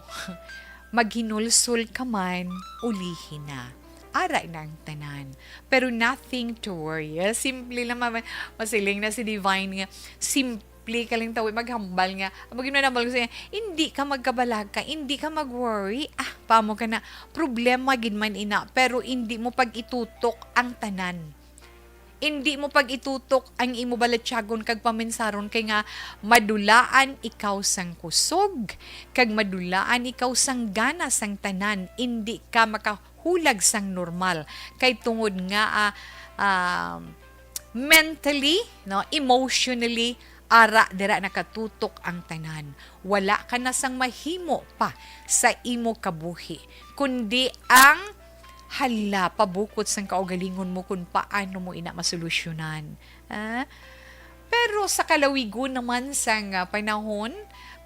maghinulsol ka man, ulihi na. Ara na ang tanan. Pero nothing to worry. Ah, simple lang, ma-, masiling na si Divine nga, simple ka lang tawi maghambal nga. Ang pag-, nambal ko sa iya, "Hindi ka magkabalaka, hindi ka mag-worry." Ah, pamo ka na, problema gid man ina, pero hindi mo pag-itutok ang tanan. Indi mo pag-itutok ang imo balatyagon kag paminsaron, kay nga madulaan ikaw sang kusog, kag madulaan ikaw sang gana sang tanan, indi ka makahulag sang normal, kay tungod nga, ah, ah, mentally, no, emotionally, ara dira nakatutok ang tanan. Wala ka na sang mahimo pa sa imo kabuhi, kundi ang, hala, pabukot sang kaugalingon mo kung paano mo ina masolusyonan. Ah? Pero sa kalawigon naman sang, ah, panahon,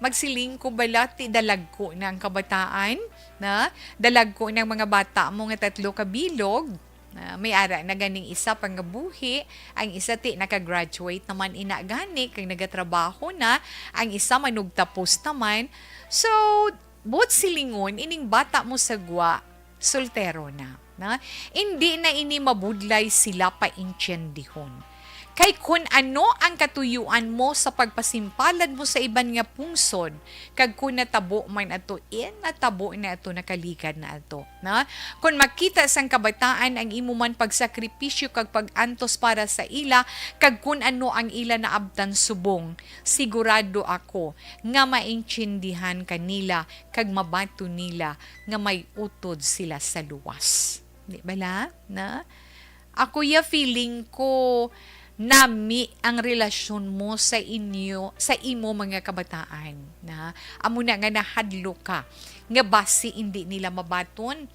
magsiling ko bala ti dalagko na ang kabataan, na dalagko na ang mga bata mo nga tatlo ka bilog. Ah, may ara na ganing isa pangabuhi, ang isa ti naka-graduate naman ina gani kag nagatrabaho na, ang isa manugtapos naman. So, buot silingon, ining bata mo sa gwa, soltero na, na? Indi na ini mabudlay sila paintiendihon. Kay kun ano ang katuyuan mo sa pagpasimpalad mo sa iban nga pungsod, kag kun natabo man ato, eh, natabo na ato, nakaligad na ato, na? Kun makita sang kabataan ang imo man pagsakripisyo kag pag-antos para sa ila, kag kun ano ang ila naabtan subong, sigurado ako nga maintindihan ka nila kag mabaton nila nga may utod sila sa luwas. Di bala? Na? Ako ya feeling ko nami ang relasyon mo sa inyo, sa imo mga kabataan, na amo na nga nahadlok ka nga basi indi nila mabaton,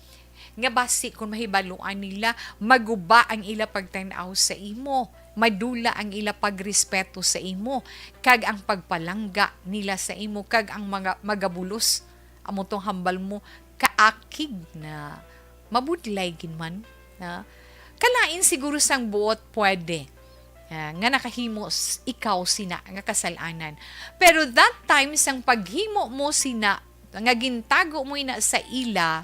nga basi kung mahibaluan nila, maguba ang ila pagtan-aw sa imo, madula ang ila pagrespeto sa imo, kag ang pagpalangga nila sa imo, kag ang mga magabulos, amo tong hambal mo, kaakig na mabudlay gid man, na kalain siguro sang buot pwede, ah, nga nakahimo s-, ikaw sina nga kasal-anan. Pero that time sang paghimo mo sina nga gintago mo ina sa ila,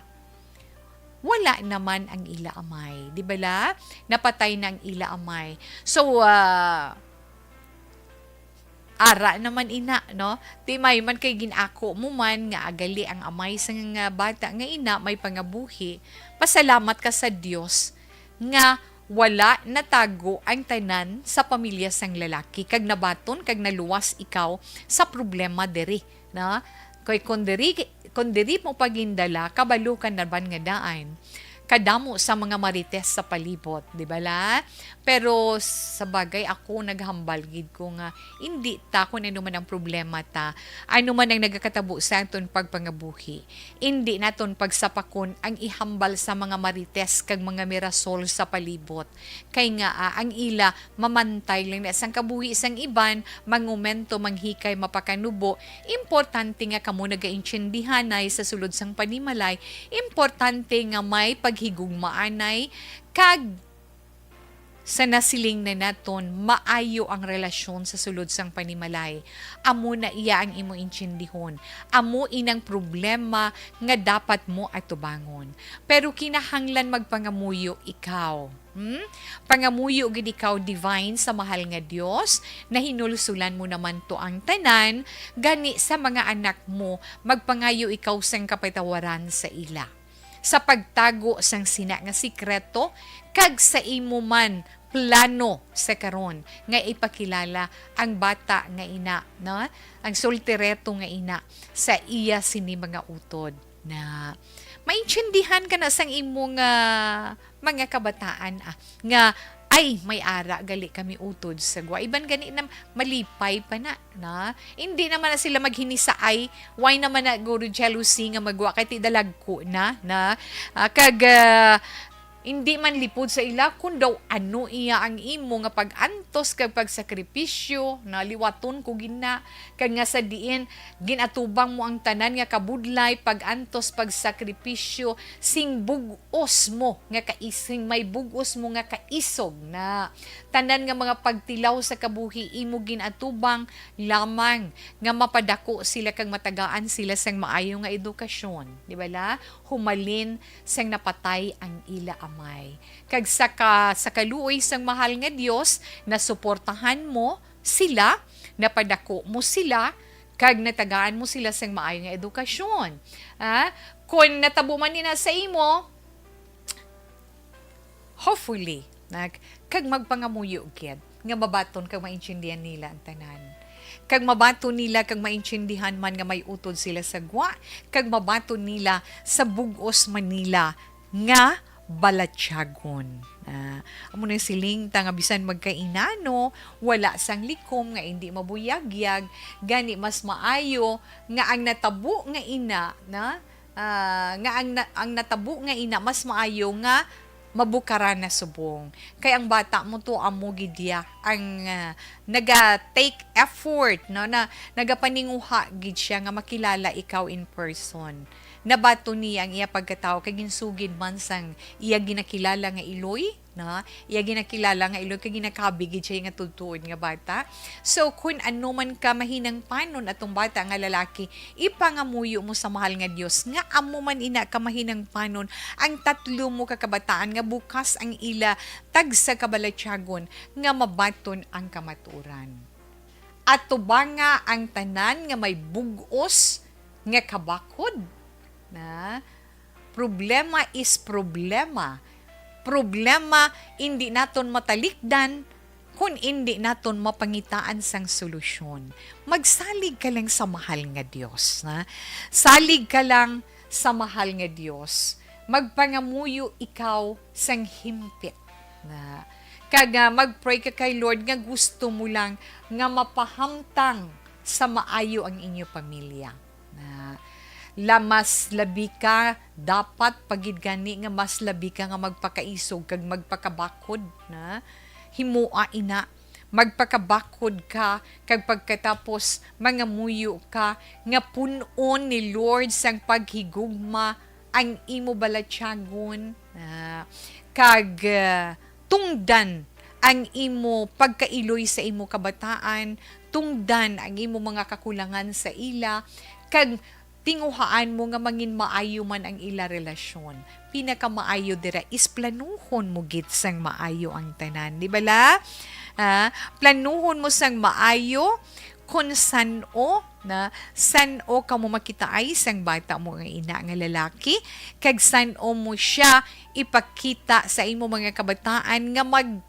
wala naman ang ila amay, di bala? Napatay na ang ila amay. So, ah, ara naman ina, no? Ti may man kay gin-ako mo man nga agali ang amay sang, ah, bata nga ina may pangabuhi, pasalamat ka sa Dios nga wala natago ang tanan sa pamilya sang lalaki, kag nabaton kag naluwas ikaw sa problema diri, no? Kay kun diri, kun diri mo pagindala, kabalo ka naman nga daan kadamo sa mga marites sa palibot, di bala? Pero sa bagay, ako naghambal gid ko nga indi ta, kun ano man ang problema ta, ano man ang nagakatabo sa aton pagpangabuhi, indi naton pagsapakon ang ihambal sa mga marites kag mga mirasol sa palibot. Kay nga, ah, ang ila mamantay lang na sang kabuhi sang iban, mangumento, manghikay, mapakanubo. Importante nga kamo nagaintindihanay sa sulod sang panimalay. Importante nga may paghigugmaanay kag sa nasiling na naton, maayo ang relasyon sa sulod sang panimalay. Amo na iya ang imo intindihon. Amo inang problema nga dapat mo atubangon. Pero kinahanglan magpangamuyo ikaw. Hmm? Pangamuyo gid ikaw, Divine, sa mahal nga Dios. Nahinulsulan mo naman to ang tanan, gani sa mga anak mo, magpangayo ikaw sang kapatawaran sa ila. Sa pagtago sang sina nga sikreto, kag sa imo man plano sa karon nga ipakilala ang bata nga ina, no? Ang soltereto nga ina sa iya sini mga utod. Na maintindihan ka na sang imong, ah, mga kabataan, ah, nga, "Ay, may ara gali kami utod sa gwa." Iban gani na malipay pa na, na. Hindi naman na sila maghinisaay. Why naman na guro jealousy nga magwa kay ti dalagko na, na, ah, kag, ah, hindi man lipod sa ila kun daw ano iya ang imo nga pag-antos kag pagsakripisyo, na liwaton ko gina, kag nga sa diin ginatubang mo ang tanan nga kabudlay, pag-antos, pagsakripisyo, sing bug-os mo nga kaising, may bug-os mo nga kaisog na. Tanan nga mga pagtilaw sa kabuhi imo ginatubang lamang nga mapadako sila kag matagaan sila sang maayo nga edukasyon, di bala? Humalin sang napatay ang ila amay. Kag sa ka-, sa kaluoy sang mahal nga Dios, nasuportahan mo sila, napadako mo sila, kag natagaan mo sila sang maayo nga edukasyon. Ah, kon natabo man ina sa imo, hopefully, nag-, kag magpangamuyo gid nga mabaton kag maintindihan nila ang tanan. Kag mabaton nila kag maintindihan man nga may utod sila sa gwa, kag mabaton nila sa bug-os man nila nga balatyagon. Ah, amo nang siling ta nga bisan magkainano, wala sang likom nga indi mabuyagyag, gani mas maayo nga ang natabo nga ina, na, ah, nga ang na-, ang natabo nga ina mas maayo nga mabukaran na subong. Kay ang bata mo to, amo gid iya ang, ah, naga-take effort, no, na nagapaninguha gid siya nga makilala ikaw in person. Nabaton niya ang iya pagkatawo kay ginsugid man sang iya ginakilala nga iloy, na iya ginakilala nga iloy kay ginakabi gid siya nga tudtuon nga bata. So, kun ano man ka mahinang panon atong bata nga lalaki, ipangamuyo mo sa mahal nga Dios nga amo man ina ka mahinang panon ang tatlo mo ka kabataan nga bukas ang ila tagsa ka balatyagon nga mabaton ang kamaturan. Atubanga ang tanan nga may bug-os nga kabakod. Na, problema is problema. Problema indi naton matalikdan kun indi naton mapangitaan sang solusyon. Magsalig ka lang sa mahal nga Dios, na. Salig ka lang sa mahal nga Dios. Magpangamuyo ikaw sang himpit, na. Kag, ah, mag-pray ka kay Lord nga gusto mo lang nga mapahamtang sa maayo ang inyo pamilya. Na, la mas labi ka, dapat pa gid gani nga mas labi ka nga magpakaisog kag magpakabakod, na. Himoa ina, magpakabakod ka, kag pagkatapos mangamuyo ka nga pun-on ni Lord sang paghigugma ang imo balatyagon, ah, kag, ah, tungdan ang imo pagkailoy sa imo kabataan, tungdan ang imo mga kakulangan sa ila, kag tinguhaan mo nga mangin maayo man ang ila relasyon. Pinakamaayo dira is planuhon mo gid sang maayo ang tanan, di bala? Ah, planuhon mo sang maayo kung san-o, na, san-o kamo makitaay sang bata mo nga ina nga lalaki, kag san-o mo siya ipakita sa imo mga kabataan nga mag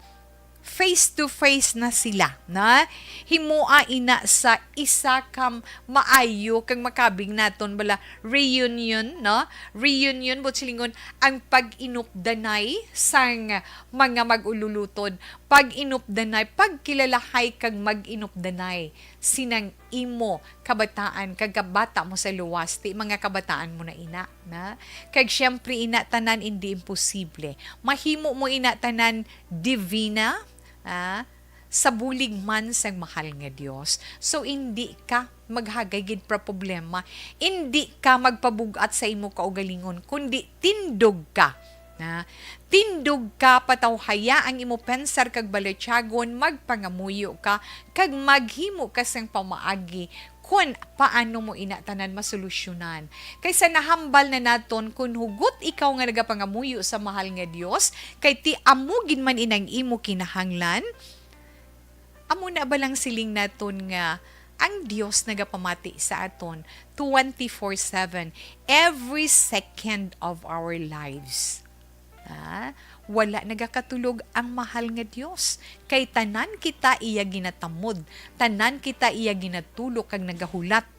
face to face na sila, na. Himoa ina sa isa ka maayo kag makabig naton bala reunion, no? Reunion, buot silingon, ang pag-inupdanay sang mga mag-ululutod, pag-inupdanay, pagkilalahay kag mag-inupdanay sinang imo kabataan kag kabata mo sa luwas, ti mga kabataan mo na ina, na. Kag siyempre ina, tanan indi imposible. Mahimo mo ina tanan, Divina, ah, sa bulig man sang mahal nga Dios. So, indi ka maghagay gid pra problema, indi ka magpabug-at sa imo kaugalingon, kundi tindog ka. Na, tindog ka, patawhaya ang imo pensar kag balatyagon, magpangamuyo ka, kag maghimo ka sang pamaagi kon paano mo ina tanan masolusyonan. Kay sa nahambal na naton, kun hugot ikaw nga nagapangamuyo sa mahal nga Dios, kay ti amo gid man inang imo kinahanglan, amo na ba lang siling naton nga ang Dios nagapamati sa aton twenty-four seven, every second of our lives? Ah, wala nagakatulog ang mahal nga Dios, kay tanan kita iya ginatamod, tanan kita iya ginatulok kag nagahulat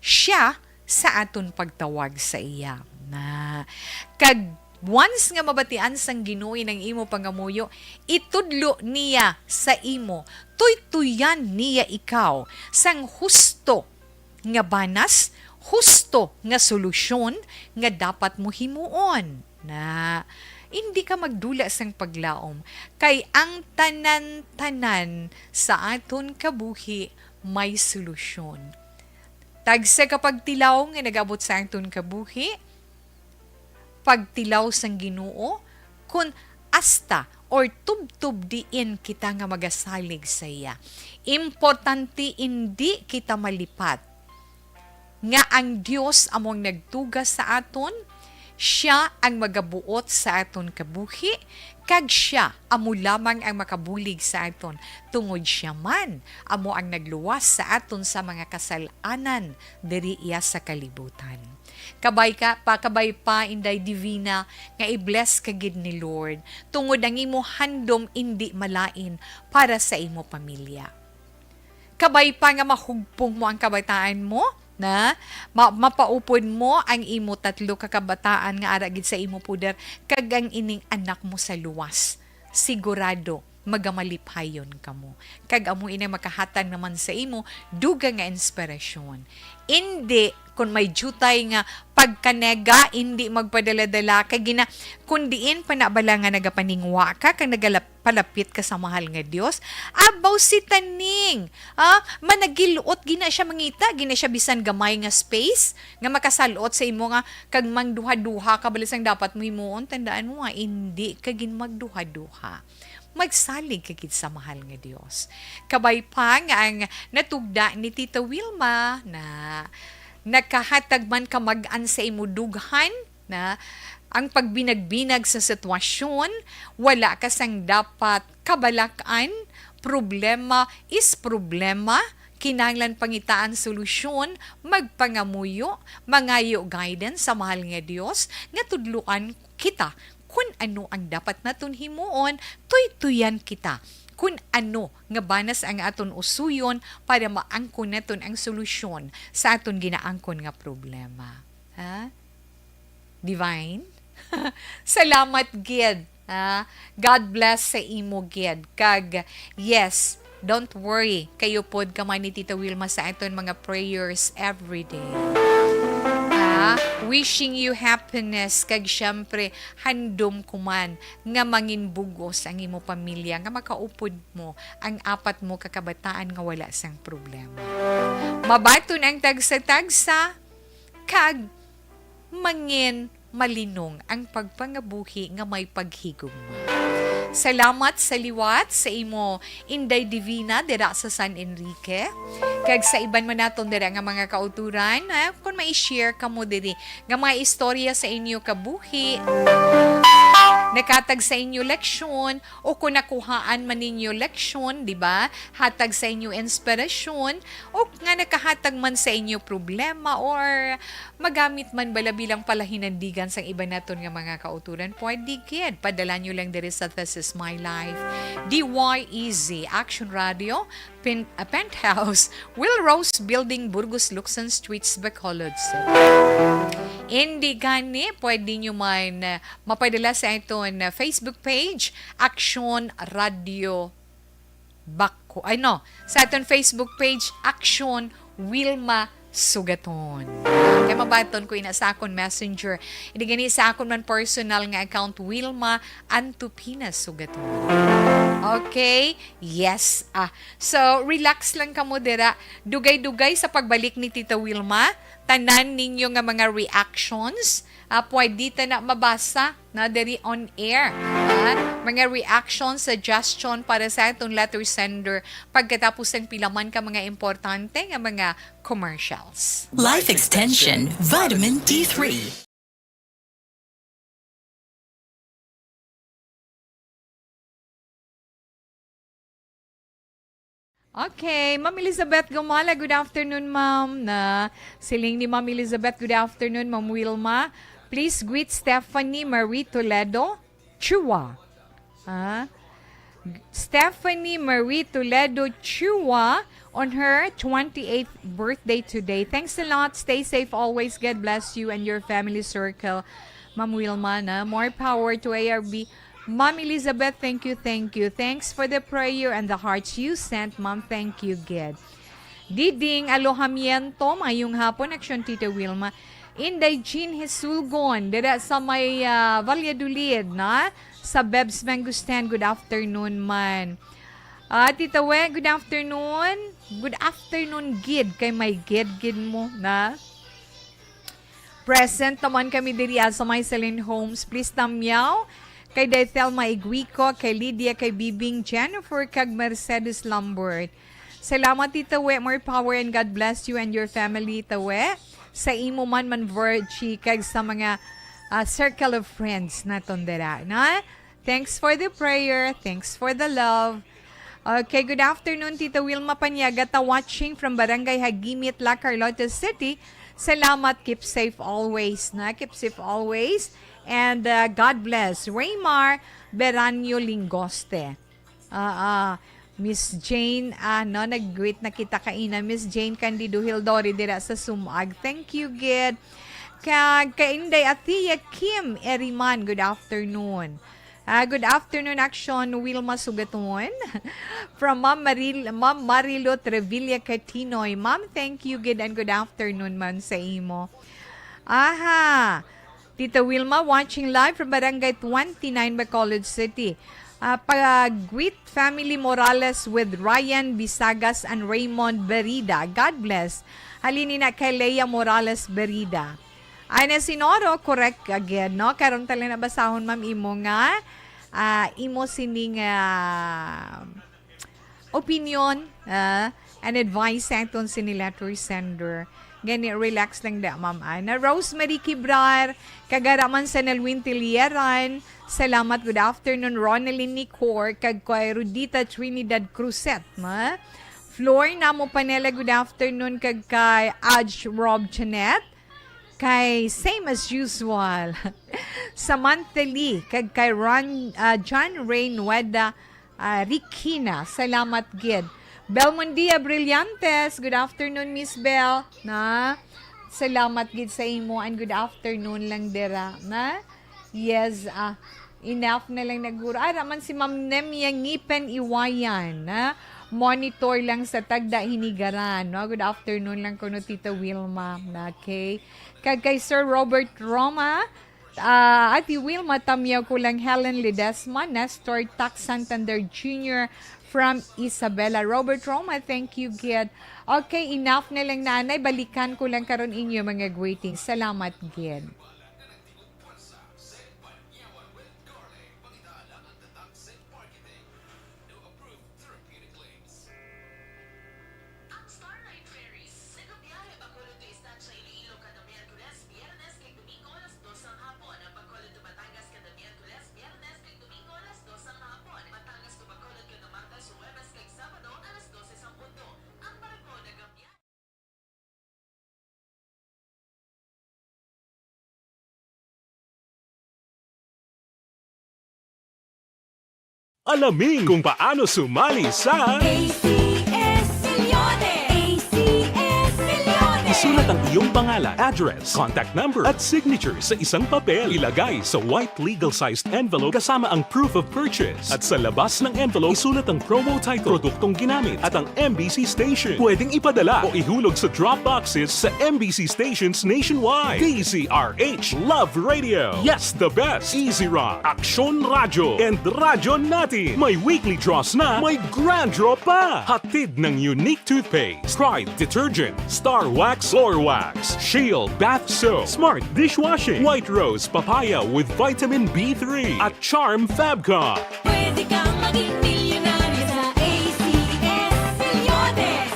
siya sa aton pagtawag sa iya. Na, kag once nga mabatian sang Ginoo ang imo pangamuyo, itudlo niya sa imo, tuytuyan niya ikaw sang husto nga banas, husto nga solusyon nga dapat mo himuon. Na, indi ka magdula sang paglaom, kay ang tanan-tanan sa aton kabuhi may solusyon. Tagsa ka pagtilaw nga nag-abot sa aton kabuhi, pagtilaw sang Ginoo, kun asta or tubtob diin kita nga magasalig sa iya. Importante indi kita malipat nga ang Dios amo ang nagtuga sa aton, sia ang magabuot sa aton kabuhi, kag sia amo lamang ang makabulig sa aton, tungod sia man amo ang nagluwas sa aton sa mga kasal-anan diri iya sa kalibutan. Kabay ka pa, kabay pa, Inday Divina, nga i-bless ka gid ni Lord, tungod ang imo handom indi malain para sa imo pamilya. Kabay pa nga mahugpong mo ang kabataan mo, na ma-, mapaupod mo ang imo tatlo ka kabataan nga ara gid sa imo puder, kag ang ining anak mo sa luwas. Sigurado, magamalipayon kamo. Kag amo ini makahatag naman sa imo dugang nga inspirasyon. Indi Kung may diutay nga pagkanega, indi magpadala-dala, kay gina-, kung diin pa na bala nga nagapaningwa ka, kag nagalap-, palapit ka sa mahal nga Dios, abaw si taning, ah, managil-ot, gina siya mangita, gina siya bisan gamay nga space, nga makasalot sa imo nga, kag mangduha-duha ka bala sang dapat mo himuon, tandaan mo nga, indi ka gin magduha-duha. Magsalig ka gid sa mahal nga Dios. Kabay pa nga ang natugda ni Tita Wilma na nakahatag man kamag-an sa imo dughan, na ang pagbinag-binag sa sitwasyon, wala ka sang dapat kabalak-an, problema is problema, kinahanglan pangitaan solusyon, magpangamuyo, mangayo guidance sa mahal nga Dios nga tudloan kita kun ano ang dapat naton himuon, tuytuyan kita kun ano nga banas ang aton usuyon para maangkon naton ang solusyon sa aton ginaangkon nga problema. Ha? Divine? Salamat gid. Ha? God bless sa imo gid. Kag, yes, don't worry. Kayo pod kamay ni Tita Wilma sa aton mga prayers every day. Ha? Wishing you happiness. Kag syempre, handom ko man nga mangin bug-os ang imo pamilya, nga makaupod mo ang apat mo ka kabataan nga wala sang problema. Mabaton ang tagsa-tagsa, kag mangin malinong ang pagpangabuhi nga may paghigugma. Salamat sa liwat sa imo, Inday Divina, dira sa San Enrique. Kag sa iban man naton dira nga mga kauturan, ha? Kung may share kamo diri nga mga istorya sa inyo kabuhi, nakatag sa inyo leksyon, o kung nakuhaan man ninyo leksyon, di ba? Hatag sa inyo inspirasyon, o nga nakahatag man sa inyo problema, or magamit man bala bilang palahinandigan sang iban naton nga mga kauturan, pwede gid. Padala nyo lang diri sa This Is My Life, D Y E Z, Action Radio, Pin-, ah, Penthouse, Will Rose Building, Burgos, Luksan Streets, Bacolod City. Indi gani, pwede nyo man, ah, mapadala sa aton, ah, Facebook page, Action Radio Baco. Ay, no. Sa aton Facebook page, Action Wilma Sugaton. Kay mabaton ko ina sa akon messenger. Hindi gani sa akon man personal nga account, Wilma Antupina Sugaton. Okay? Yes. Ah, so, relax lang kamo dira. Dugay-dugay sa pagbalik ni Tita Wilma, tanan ninyo nga mga reactions, ah, pwede ta na mabasa na diri on air. Ah, mga reaction, suggestion para sa atong letter sender pagkatapos ang pila man ka mga importante nga mga commercials. Life Extension Vitamin D three. Okay, Ma'am Elizabeth Gumala, good afternoon, ma'am. Na, siling ni Ma'am Elizabeth, good afternoon, Ma'am Wilma. Please greet Stephanie Marie Toledo Chua. Ah, Stephanie Marie Toledo Chua on her twenty-eighth birthday today. Thanks a lot. Stay safe always. God bless you and your family circle. Ma'am Wilma, na, more power to A R B. Ma'am Elizabeth, thank you, thank you. Thanks for the prayer and the hearts you sent, ma'am. Thank you, gid. Diding Alojamiento, mayong hapon, Action Tita Wilma. Inday Jean Hisulgon, dira sa may, ah, Valladolid, na? Sa Bebs Mangustan, good afternoon man. Ah, Tita We, good afternoon. Good afternoon, gid, kay may gid, gid mo, na? Present naman kami diri, ah, sa may Celine Homes. Please tamyaw kay Day Thelma Iguico, kay Lydia, kay Bibing Jennifer, kag Mercedes Lambert. Salamat, Tita We. More power and God bless you and your family, Tita We. Sa imo man, man, Virgie, kag sa mga, ah, circle of friends naton dira, na? Thanks for the prayer. Thanks for the love. Okay, good afternoon, Tita Wilma Paniagata, watching from Barangay Hagimit, La Carlota City. Salamat, keep safe always, na? Keep safe always. And, uh, God bless. Raymar Beranyo Lingoste. Ah, ah, Miss Jane, ah, no, nag-greet na kita kaina, Miss Jane Candido Hildori dira sa Sumag. Thank you, gid. Kag kay Inday Athea Kim Eriman, good afternoon. Ah, good afternoon, Action Wilma Sugaton. From Ma'am Maril-, Ma'am Marilo Trevilla Catinoy. Ma'am, thank you, good and good afternoon man sa imo. Aha, Tita Wilma watching live from Barangay twenty-nine, Bacolod City. Ah, pag-greet family Morales with Ryan Bisagas and Raymond Berida. God bless. Halin ina kay Lea Morales Berida. Ana Sinoro, correct again, no? Karon ta lang nabasahon, ma'am, imo nga, ah, imo sining, ah, opinion, ah, and advice sa aton sini letter sender. Gani, relax lang da, ma'am. Ana Rosemary Kibrar, kag ara man sa Nelwin Tiliaran. Salamat, good afternoon, Ronelyn Nicor, kag kay Rudita Trinidad Cruzet, ma? Flor Namo Panela, good afternoon, kag kay Aj Rob Janet. Kay same as usual, Samantha Lee, kag kay Ron, ah, John Ray Nueda, ah, Rikina. Salamat gid. Belmondia Brillantes, good afternoon, Miss Bel. Na, salamat gid sa imo and good afternoon lang dira. Na, yes, ah, enough na lang naguro. Ara man si Ma'am Nemia Ngipen Iwayan, na, monitor lang sa Tagda Hinigaran, no? Good afternoon lang kuno, Tita Wilma. Okay. Kag kay Sir Robert Roma, ah, Ate Wilma Tamyaw, kulang Helen Ledesma, Nestor Tak Santander Junior from Isabela. Robert Roma, thank you gid. Okay, enough na lang, nanay. Balikan ko lang karon inyo mga greetings. Salamat gid. Ang Starlight Ferries nagabiyahe Bacolod to Estancia, Iloilo kada Miyerkules, Biyernes, kag Domingo alas dos sang hapon. Ang Bacolod to Batangas kada Miyerkules, Biyernes, kag Domingo alas dos sang hapon. Batangas to Bacolod kada Martes, Huwebes, kag Sabado alas dose sang punto. Ang barko nagabiyahe Alamin kung paano sumali sa A C S Milyones! A C S Milyones! Isulat ang iyong pangalan, address, contact number, at signature sa isang papel. Ilagay sa white legal-sized envelope kasama ang proof of purchase. At sa labas ng envelope, isulat ang promo title, produktong ginamit, at ang M B C station. Pwedeng ipadala o ihulog sa drop boxes sa M B C stations nationwide. D Z R H Love Radio. Yes, the best. Easy Rock, Aksyon Radyo, and Radyo Natin. May weekly draws na, may grand draw pa. Hatid ng Unique Toothpaste, Pride Detergent, Star Wax Floor Wax, Shield Bath Soap, Smart Dishwashing, White Rose Papaya with Vitamin B three, at Charm Fabcon. Pwede kang maging milyonaryo sa A C S Milyones.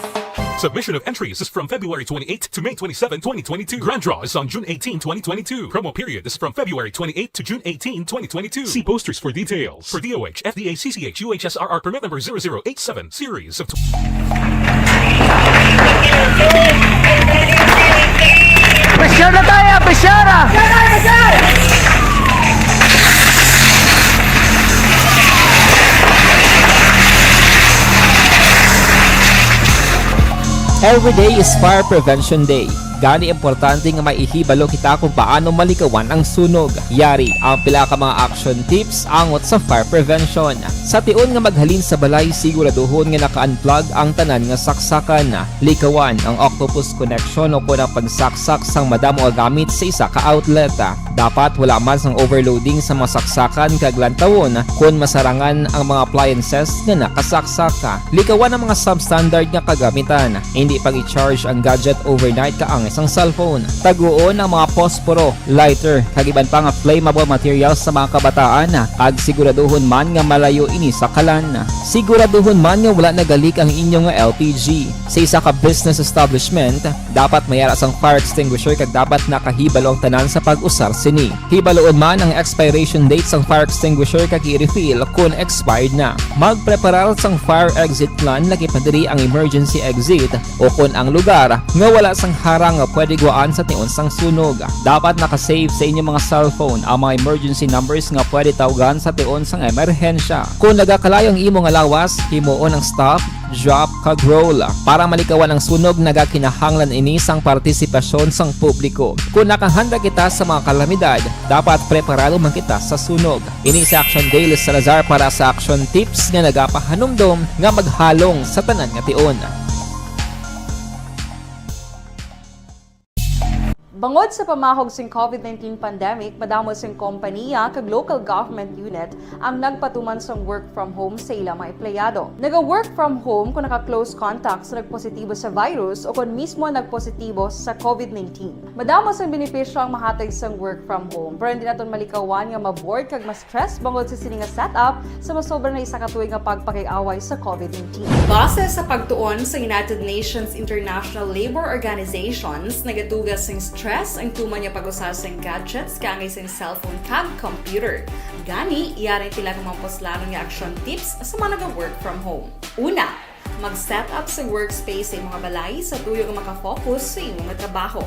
Submission of entries is from February twenty-eight to May twenty-seven, twenty twenty-two. Grand draw is on June eighteen, twenty twenty-two. Promo period is from February twenty-eight to June eighteen, twenty twenty-two. See posters for details. For D O H, F D A, C C H, U H S R R permit number zero zero eight seven, series of tw- Pressure na tayo, pressure! Every day is Fire Prevention Day. Gani, importante nga may ihibalo kita kung paano malikawan ang sunog. Yari ang pila ka mga action tips angot sa fire prevention. Sa tion nga maghalin sa balay, siguraduhon nga naka-unplug ang tanan nga saksakan. Likawan ang octopus connection o kon ang pagsaksak sang madamo nga gamit sa isa ka outlet. Dapat wala man sang overloading sa mga saksakan kag lantawon kon masarangan ang mga appliances nga nakasaksak. Likawan ang mga substandard nga kagamitan. Hindi pag-i-charge ang gadget overnight kaangay sang cellphone. Taguon ang mga posporo, lighter, kag iban pa nga flammable materials sa mga kabataan, kag siguraduhon man nga malayo ini sa kalan. Siguraduhon man nga wala nagalik ang inyo nga L P G. Sa isa ka business establishment, dapat may ara sang fire extinguisher kag dapat nakahibalo ang tanan sa pag-usar sini. Hibaloon man ang expiration date sang fire extinguisher kag i-refill kon expired na. Magpreparar sang fire exit plan, lakip na diri ang emergency exit o kon ang lugar nga wala sang harang pwede gwaan sa tion sang sunog. Dapat naka-save sa inyo mga cellphone ang mga emergency numbers nga pwede tawgan sa tion sang emerhensya. Kung nagakalayo ang imo nga lawas, himuon ang stop, drop, kag roll. Para malikawan ang sunog, nagakinahanglan ini sang partisipasyon sang publiko. Kung nakahanda kita sa mga kalamidad, dapat preparado man kita sa sunog. Ini si Action Dale Salazar para sa Action Tips nga nagapahanumdom nga maghalong sa tanan nga tion. Bangod sa pamahog sing COVID nineteen pandemic, madamo sing kompaniya kag local government unit ang nagpatuman sang work from home sa ila mga empleyado. Naga-work from home kung naka-close contact sa nagpositibo sa virus o kon mismo nagpositibo sa COVID nineteen. Madamo sang benepisyo ang mahatag sang work from home, pero hindi naton malikawan nga ma-bored kag ma-stress bangod sa sini nga setup sa masobra na isa ka tuig nga pagpakig-away sa COVID nineteen. Base sa pagtuon sa United Nations International Labour Organizations, nagatuga sing stress ang tuman nga pag-usa sing gadgets kaangay sing cellphone kag computer. Gani, yari ang pila ka mga puslanon nga action tips sa mga naga-work from home. Una, mag-set up sa workspace sa imong balay sa tuyo nga makafocus sa imong trabaho.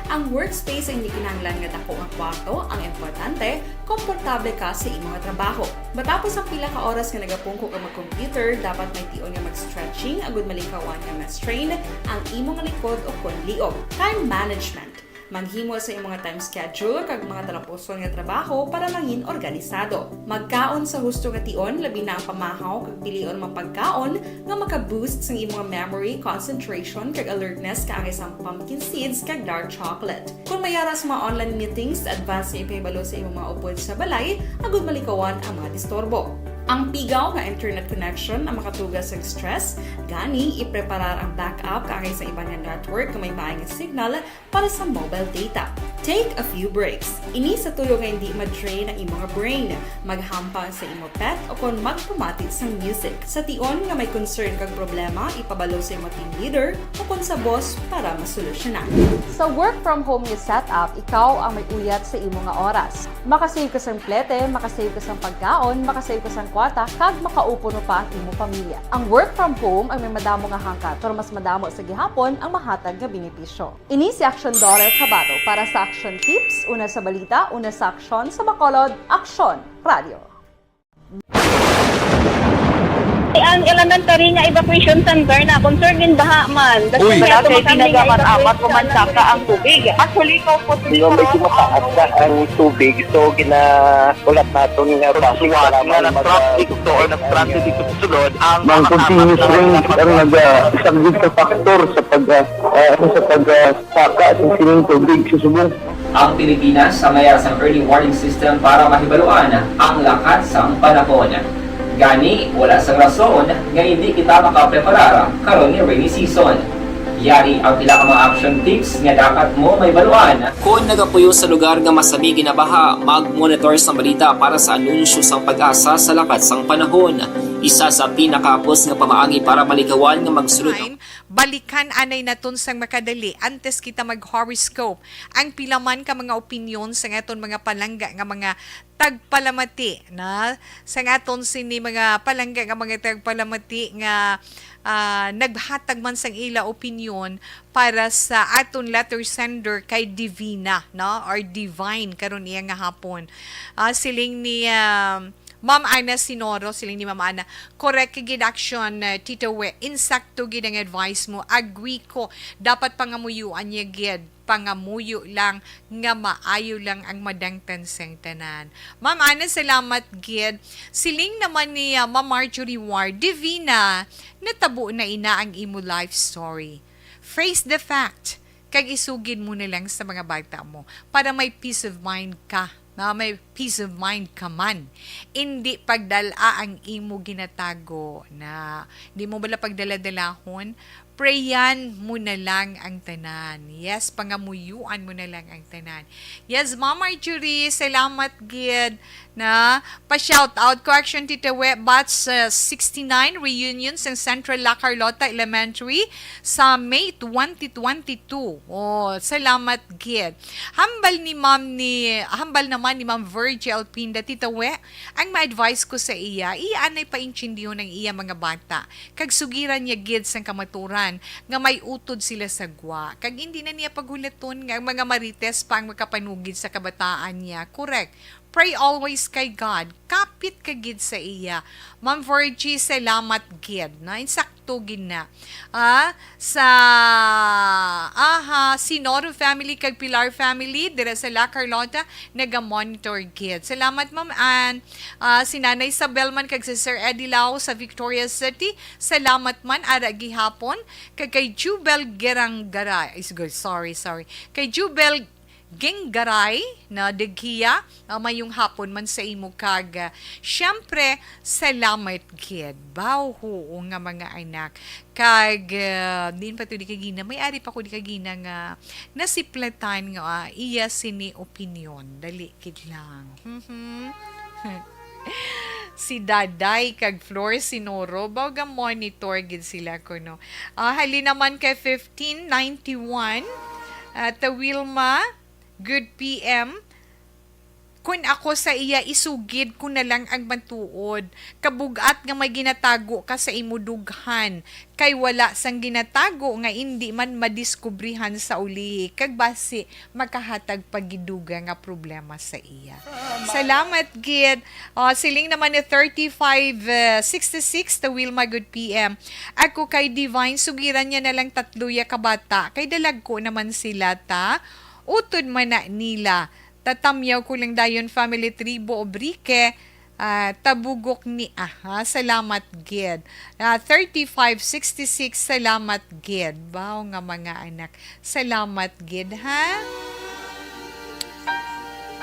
Ang workspace ay hindi kinahanglan nga dako nga kwarto, ang importante, komportable ka sa imong trabaho. Matapos ang pila ka oras nga nagapungko ka mag-computer, dapat may tion nga mag-stretching agud malikawan nga ma-strain ang imong likod o kon liog. Time management. Maghimo sa imong time schedule kag mga talapuson nga trabaho para mangin organisado. Magkaon sa husto nga tion, labi na ang pamahaw kag pilion mga pagkaon nga maka-boost sang imong memory, concentration, kag alertness kaangay sang pumpkin seeds kag dark chocolate. Kung may ara sa mga online meetings, advance nga ipahibalo sa imong mga upod sa balay agud malikawan ang mga disturbo. Ang pigaw nga internet connection ang makatuga sang stress, gani ipreparar ang backup kaangay sa iban nga network nga may maay nga signal para sa mobile data. Take a few breaks. Ini sa tuyo nga hindi ma-drain ang imo nga brain. Maghampang sa imo pet o kon magpamati sang music. Sa tion nga may concern kag problema, ipabalo sa imo team leader o kon sa boss para masolusyonan. Sa work from home nga setup, ikaw ang may uyat sa imo nga oras. Makasave ka sang plete, makasave ka sang pagkaon, makasave ka sang kwarta, kag makaupod mo pa ang imo pamilya. Ang work from home ang may madamo nga hangkat, pero mas madamo sa gihapon ang mahatag nga benepisyo. Ini si Action Daughter Kabato para sa Action Tips, una sa balita, una sa aksyon, sa Bacolod, Aksyon Radio. Ang elementary nga evacuation center na concern gid baha man. Uy. Wala kay ginagamat-amat, kumansaka ang tubig. Actually, ikaw po, medyo mataas na ang tubig, so ginahulat naton nga traffic nga mag-, nag-traffic to or nag-traffic dito sa sulod ang mga continuous rain ang nag-, ah, isang big factor sa pag, ah, ah, ano, sa pag, ah, saka sa sining tubig sa subong. Ang Pilipinas ang may ara sang early warning system para mahibaluan ang lakat sang panahon. Gani, wala sang rason nga hindi kita makapreparar karon ni rainy season. Yari ang pila ka mga action tips nga dapat mo mahibaluan. Kon nagapuyo sa lugar nga masami ginabaha, mag-monitor sang balita para sa anunsyo sang PAGASA sa lakat sang panahon. Isa sa pinakahapos nga pamaagi para malikawan nga magsulod ang Balikan anay naton sang makadali antes kita mag-horoscope ang pila man ka mga opinyon sang aton mga palangga nga mga tagpalamati, na sang aton sini mga palangga nga mga tagpalamati nga, ah, naghatag man sang ila opinyon para sa aton letter sender kay Divina, no, or Divine karon iya nga hapon. Ah, siling ni, ah, Ma'am Ana Sinoro, siling ni Ma'am Ana, correct gid action, uh, Tita We. Insakto gid ang advice mo. Agree ko. Dapat pangamuyuan niya gid. Pangamuyo lang nga maayo lang ang madangtan sang tanan. Ma'am Ana, salamat gid. Siling naman ni, uh, Ma'am Marjorie War, Divina, natabo na ina ang imo life story. Face the fact. Kag isugid mo na lang sa mga bata mo para may peace of mind ka. Na may peace of mind ka man. Indi pagdala ang imo ginatago na di mo bala pagdala-dalahon, prayan mo na lang ang tanan. Yes, pangamuyuan mo na lang ang tanan. Yes, Ma'am Marjorie, salamat gid na pa-shout out ko. Action Tita We, batch, uh, sixty-nine reunion sa Central La Carlota Elementary sa May twenty twenty-two. Oh, salamat gid. Hambal ni Ma'am ni, hambal naman ni Ma'am Virgie Alpinda, Tita We, ang ma-advise ko sa iya, iya anay paintindihon ang iya mga bata, kag sugiran niya gid sang kamaturan. nga may utod sila sa gwa. Kag hindi na niya paghulaton nga ang mga marites pa ang makapanugid sa kabataan niya. Correct. Pray always kay God. Kapit ka gid sa iya. Ma'am Virgie, salamat gid. Na, insakto gid na. Ah, sa, aha, Sinoro family kag Pilar family, dira sa La Carlota, naga-monitor gid. Salamat, Ma'am Ann. Ah, si Nanay Isabel man kag si Sir Eddie Lau sa Victoria City. Salamat man, ara gihapon. Kag kay Jubel Geranggaray, is good, sorry, sorry. Kay Jubel Ginggaray na Deghiya, ah, mayong hapon man sa imo kag, ah, siyempre, salamat gid. Baw, huo nga mga anak. Kag, ah, din pa to di kagina, may ari pa ko di kagina nga nasiplatan nga, ah, iya sini opinyon. Dali gid lang. Mhm. Si Daday kag Flor Sinoro, baw ga monitor gid sila kuno. Ah, halin naman kay fifteen ninety-one, ah, ta Wilma, good P M. Kun ako sa iya, isugid ko na lang ang matuod. Kabug-at nga may ginatago ka sa imo dughan, kay wala sang ginatago nga indi man madiskubrihan sa ulihi, kag basi makahatag pa gid dugang nga problema sa iya. Salamat gid. O, siling naman ni thirty-five sixty-six, the Wilma, good P M. Ako kay Divine, sugiran niya na lang tatlo ya ka bata, kay dalagko naman sila ta. Utod man na nila. Tatamyaw ko lang dayon, family, tribo, Obrique, ah, Tabugok ni, aha, salamat gid. Ah, thirty-five sixty-six, salamat gid. Baw nga mga anak. Salamat gid, ha?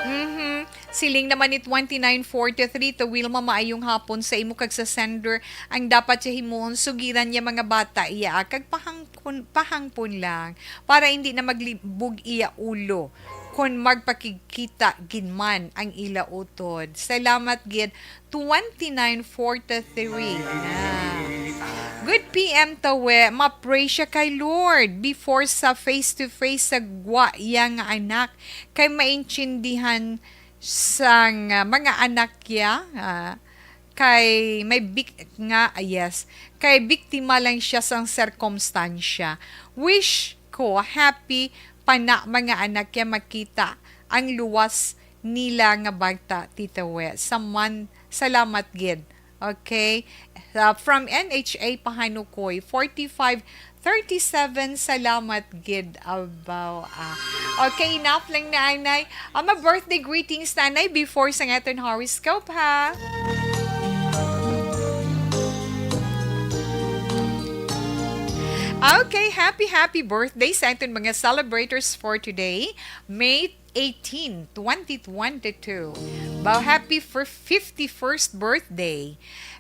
Mhm. Siling naman ni twenty-nine forty-three, to Wilma, maayong hapon sa imo kag sa sender. Ang dapat siya himuon, sugiran niya mga bata iya, kag pahangpon, pahangpon lang para hindi na maglibog iya ulo kon magpakigkita gid man ang ila utod. Salamat gid. Twenty-nine forty-three na. Good P M, Tawe. Ma-pray siya kay Lord before sa face-to-face sa gwa iya nga anak. Kay maintindihan sang, ah, mga anak niya, ah, kay may bik-, nga, ah, yes, kay biktima lang siya sang sirkumstansya. Wish ko happy pa na mga anak niya makita ang luwas nila nga bata, Tita We. Saman, salamat gid. Okay? Uh, from N H A Pahanukoy, forty-five thirty-seven, salamat gid, abaw, ah. Okay, enough lang na, anay. Ah, ma-birthday greetings, nanay, before sa aton horoscope, ha? Okay, happy, happy birthday sa aton mga celebrators for today, May eighteen, twenty twenty-two. Baw, happy for fifty-first birthday.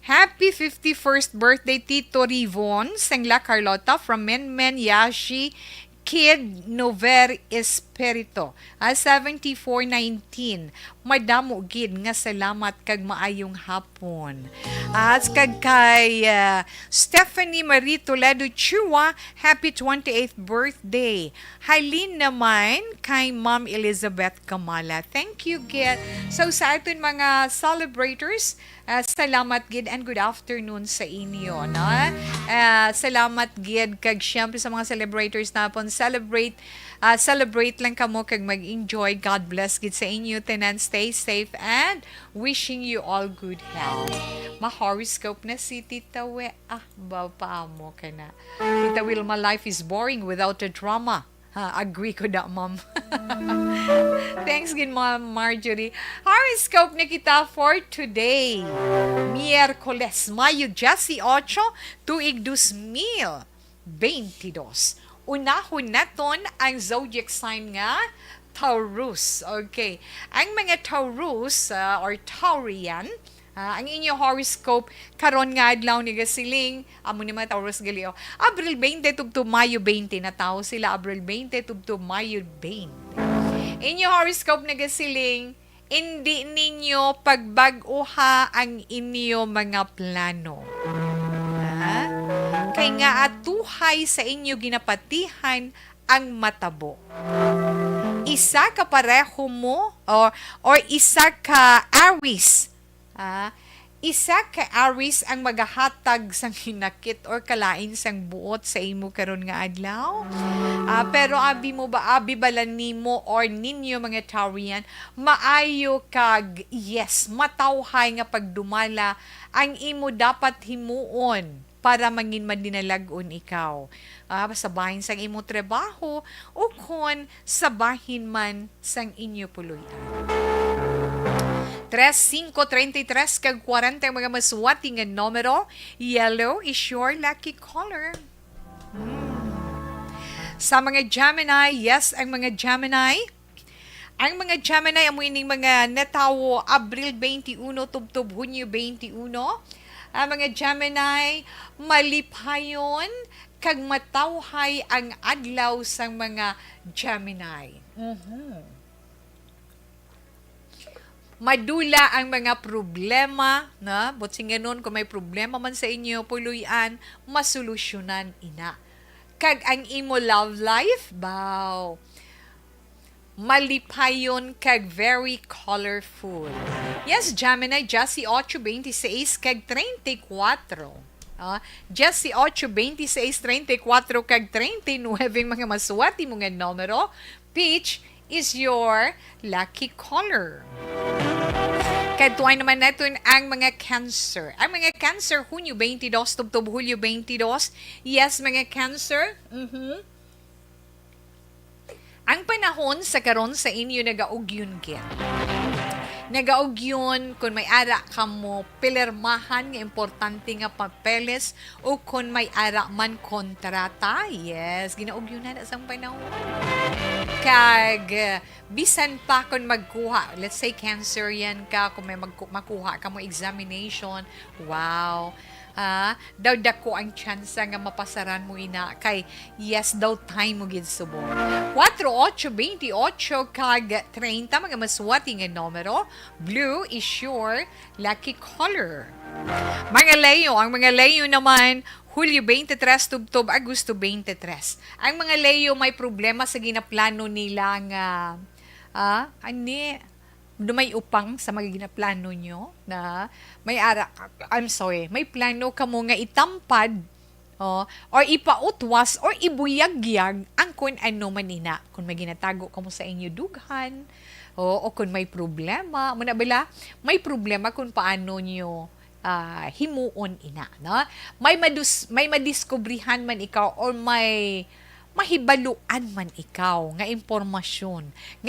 Happy fifty-first birthday, Tito Rivon, sang La Carlota, from Menmen Yashi Kid Nover Espirito. Ah, seventy-four nineteen. Madamo gid nga salamat kag maayong hapon. At kag kay, ah, Stephanie Marie Toledo Chua, happy twenty-eighth birthday. Halin naman kay Ma'am Elizabeth Kamala. Thank you gid. So, sa aton mga celebrators, ah, salamat gid and good afternoon sa inyo, no? Ah, salamat gid kag siyempre sa mga celebrators napon. Celebrate, ah, celebrate lang kamo kag mag-enjoy. God bless gid sa inyo tanan. Stay safe and wishing you all good health. Ma-horoscope na si Tita We. Ah, ba pa mo ka na. Tita Wilma, life is boring without the drama. Ha, agree ko da, ma'am. Thanks gid, Ma'am Marjorie. Horoscope na kita for today. Miyerkules, Mayo dieciocho, tuig dos mil veintidós. Unahon naton ang zodiac sign nga Taurus. Okay. Ang mga Taurus, ah, or Taurian, ah, ang inyo horoscope karon nga adlaw nagasiling, amo ni mga Taurus gali, oh. Abril twenty tubtob Mayo twenty, natawo sila Abril twenty tubtob Mayo twenty. Inyo horoscope nagasiling, indi ninyo pagbag-uha ang inyo mga plano. Ha? Kay nga atuhay sa inyo ginapatihan ang matabo. Isa ka pareho mo, or, or isa ka Aries, ah, Isa ka Aries ang magahatag sang hinakit or kalain sang buot sa imo karon nga adlaw. Ah, pero abi mo ba, abi bala nimo or ninyo, mga Taurian, maayo kag, yes, matawhay nga pagdumala ang imo dapat himuon para mangin madinalag-on ikaw, ah, sa bahin sang imo trabaho o kon sa bahin man sang inyo puloy-an. Tres, singko, treinta y tres kag kwarenta ang mga masuwati nga numero. Yellow is your lucky color. Hmm. Sa mga Gemini, yes, ang mga Gemini. Ang mga Gemini, amo ining mga natawo Abril twenty-one tubtob Hunyo twenty-one. Ang mga Gemini, malipayon kag matawhay ang adlaw sang mga Gemini. Mhm. Madula ang mga problema, na? Butsinganon, kung may problema man sa inyo, puloy-an, masolusyonan ina. Kag ang imo love life, baw, malipayon kag very colorful. Yes, Gemini, Jesse ocho, twenty-six kag treinta y cuatro. Ah, Jesse ocho, twenty-six, treinta y cuatro kag treinta y nuebe ang mga masuwati mo nga numero. Peach is your lucky color. Kadtuan naman naton ang mga Cancer. Ang mga Cancer, Hunyo twenty-dos tubtob Hulyo twenty-dos. Yes, mga Cancer. Mhm. Ang panahon sa karon sa inyo nagaugyon gid. Nagaugyon kung may ara kamo pilirmahan nga importante nga papeles o kung may ara man kontrata. Yes, ginaugyon na na sang panahon. Kag, eh, bisan pa kung magkuha, let's say, Cancerian ka, kung may magku-, makuha ka mo examination, wow. Ah, daw dako ang tsansa nga mapasaran mo ina kay yes daw time mo gid subong. Kuwatro, otso, bente otso kag treinta, mga masuwati nga numero. Blue is your lucky color. Mga Leo, ang mga Leo naman, Hulyo twenty-three tubtob Agosto twenty-three. Ang mga Leo may problema sa ginaplano nila nga, ah, ani, do may upang sa mga ginaplano nyo na may ara, I'm sorry, may plano kamo nga itampad, oh, or ipautwas or ibuyagyag ang kun ano man ina. Kung may ginatago kamo sa inyo dughan, oh, o kung may problema, muna bala, may problema kung paano nyo, ah, himuon ina, no? May madus-, may madiskubrihan man ikaw or may mahibaluan man ikaw nga impormasyon nga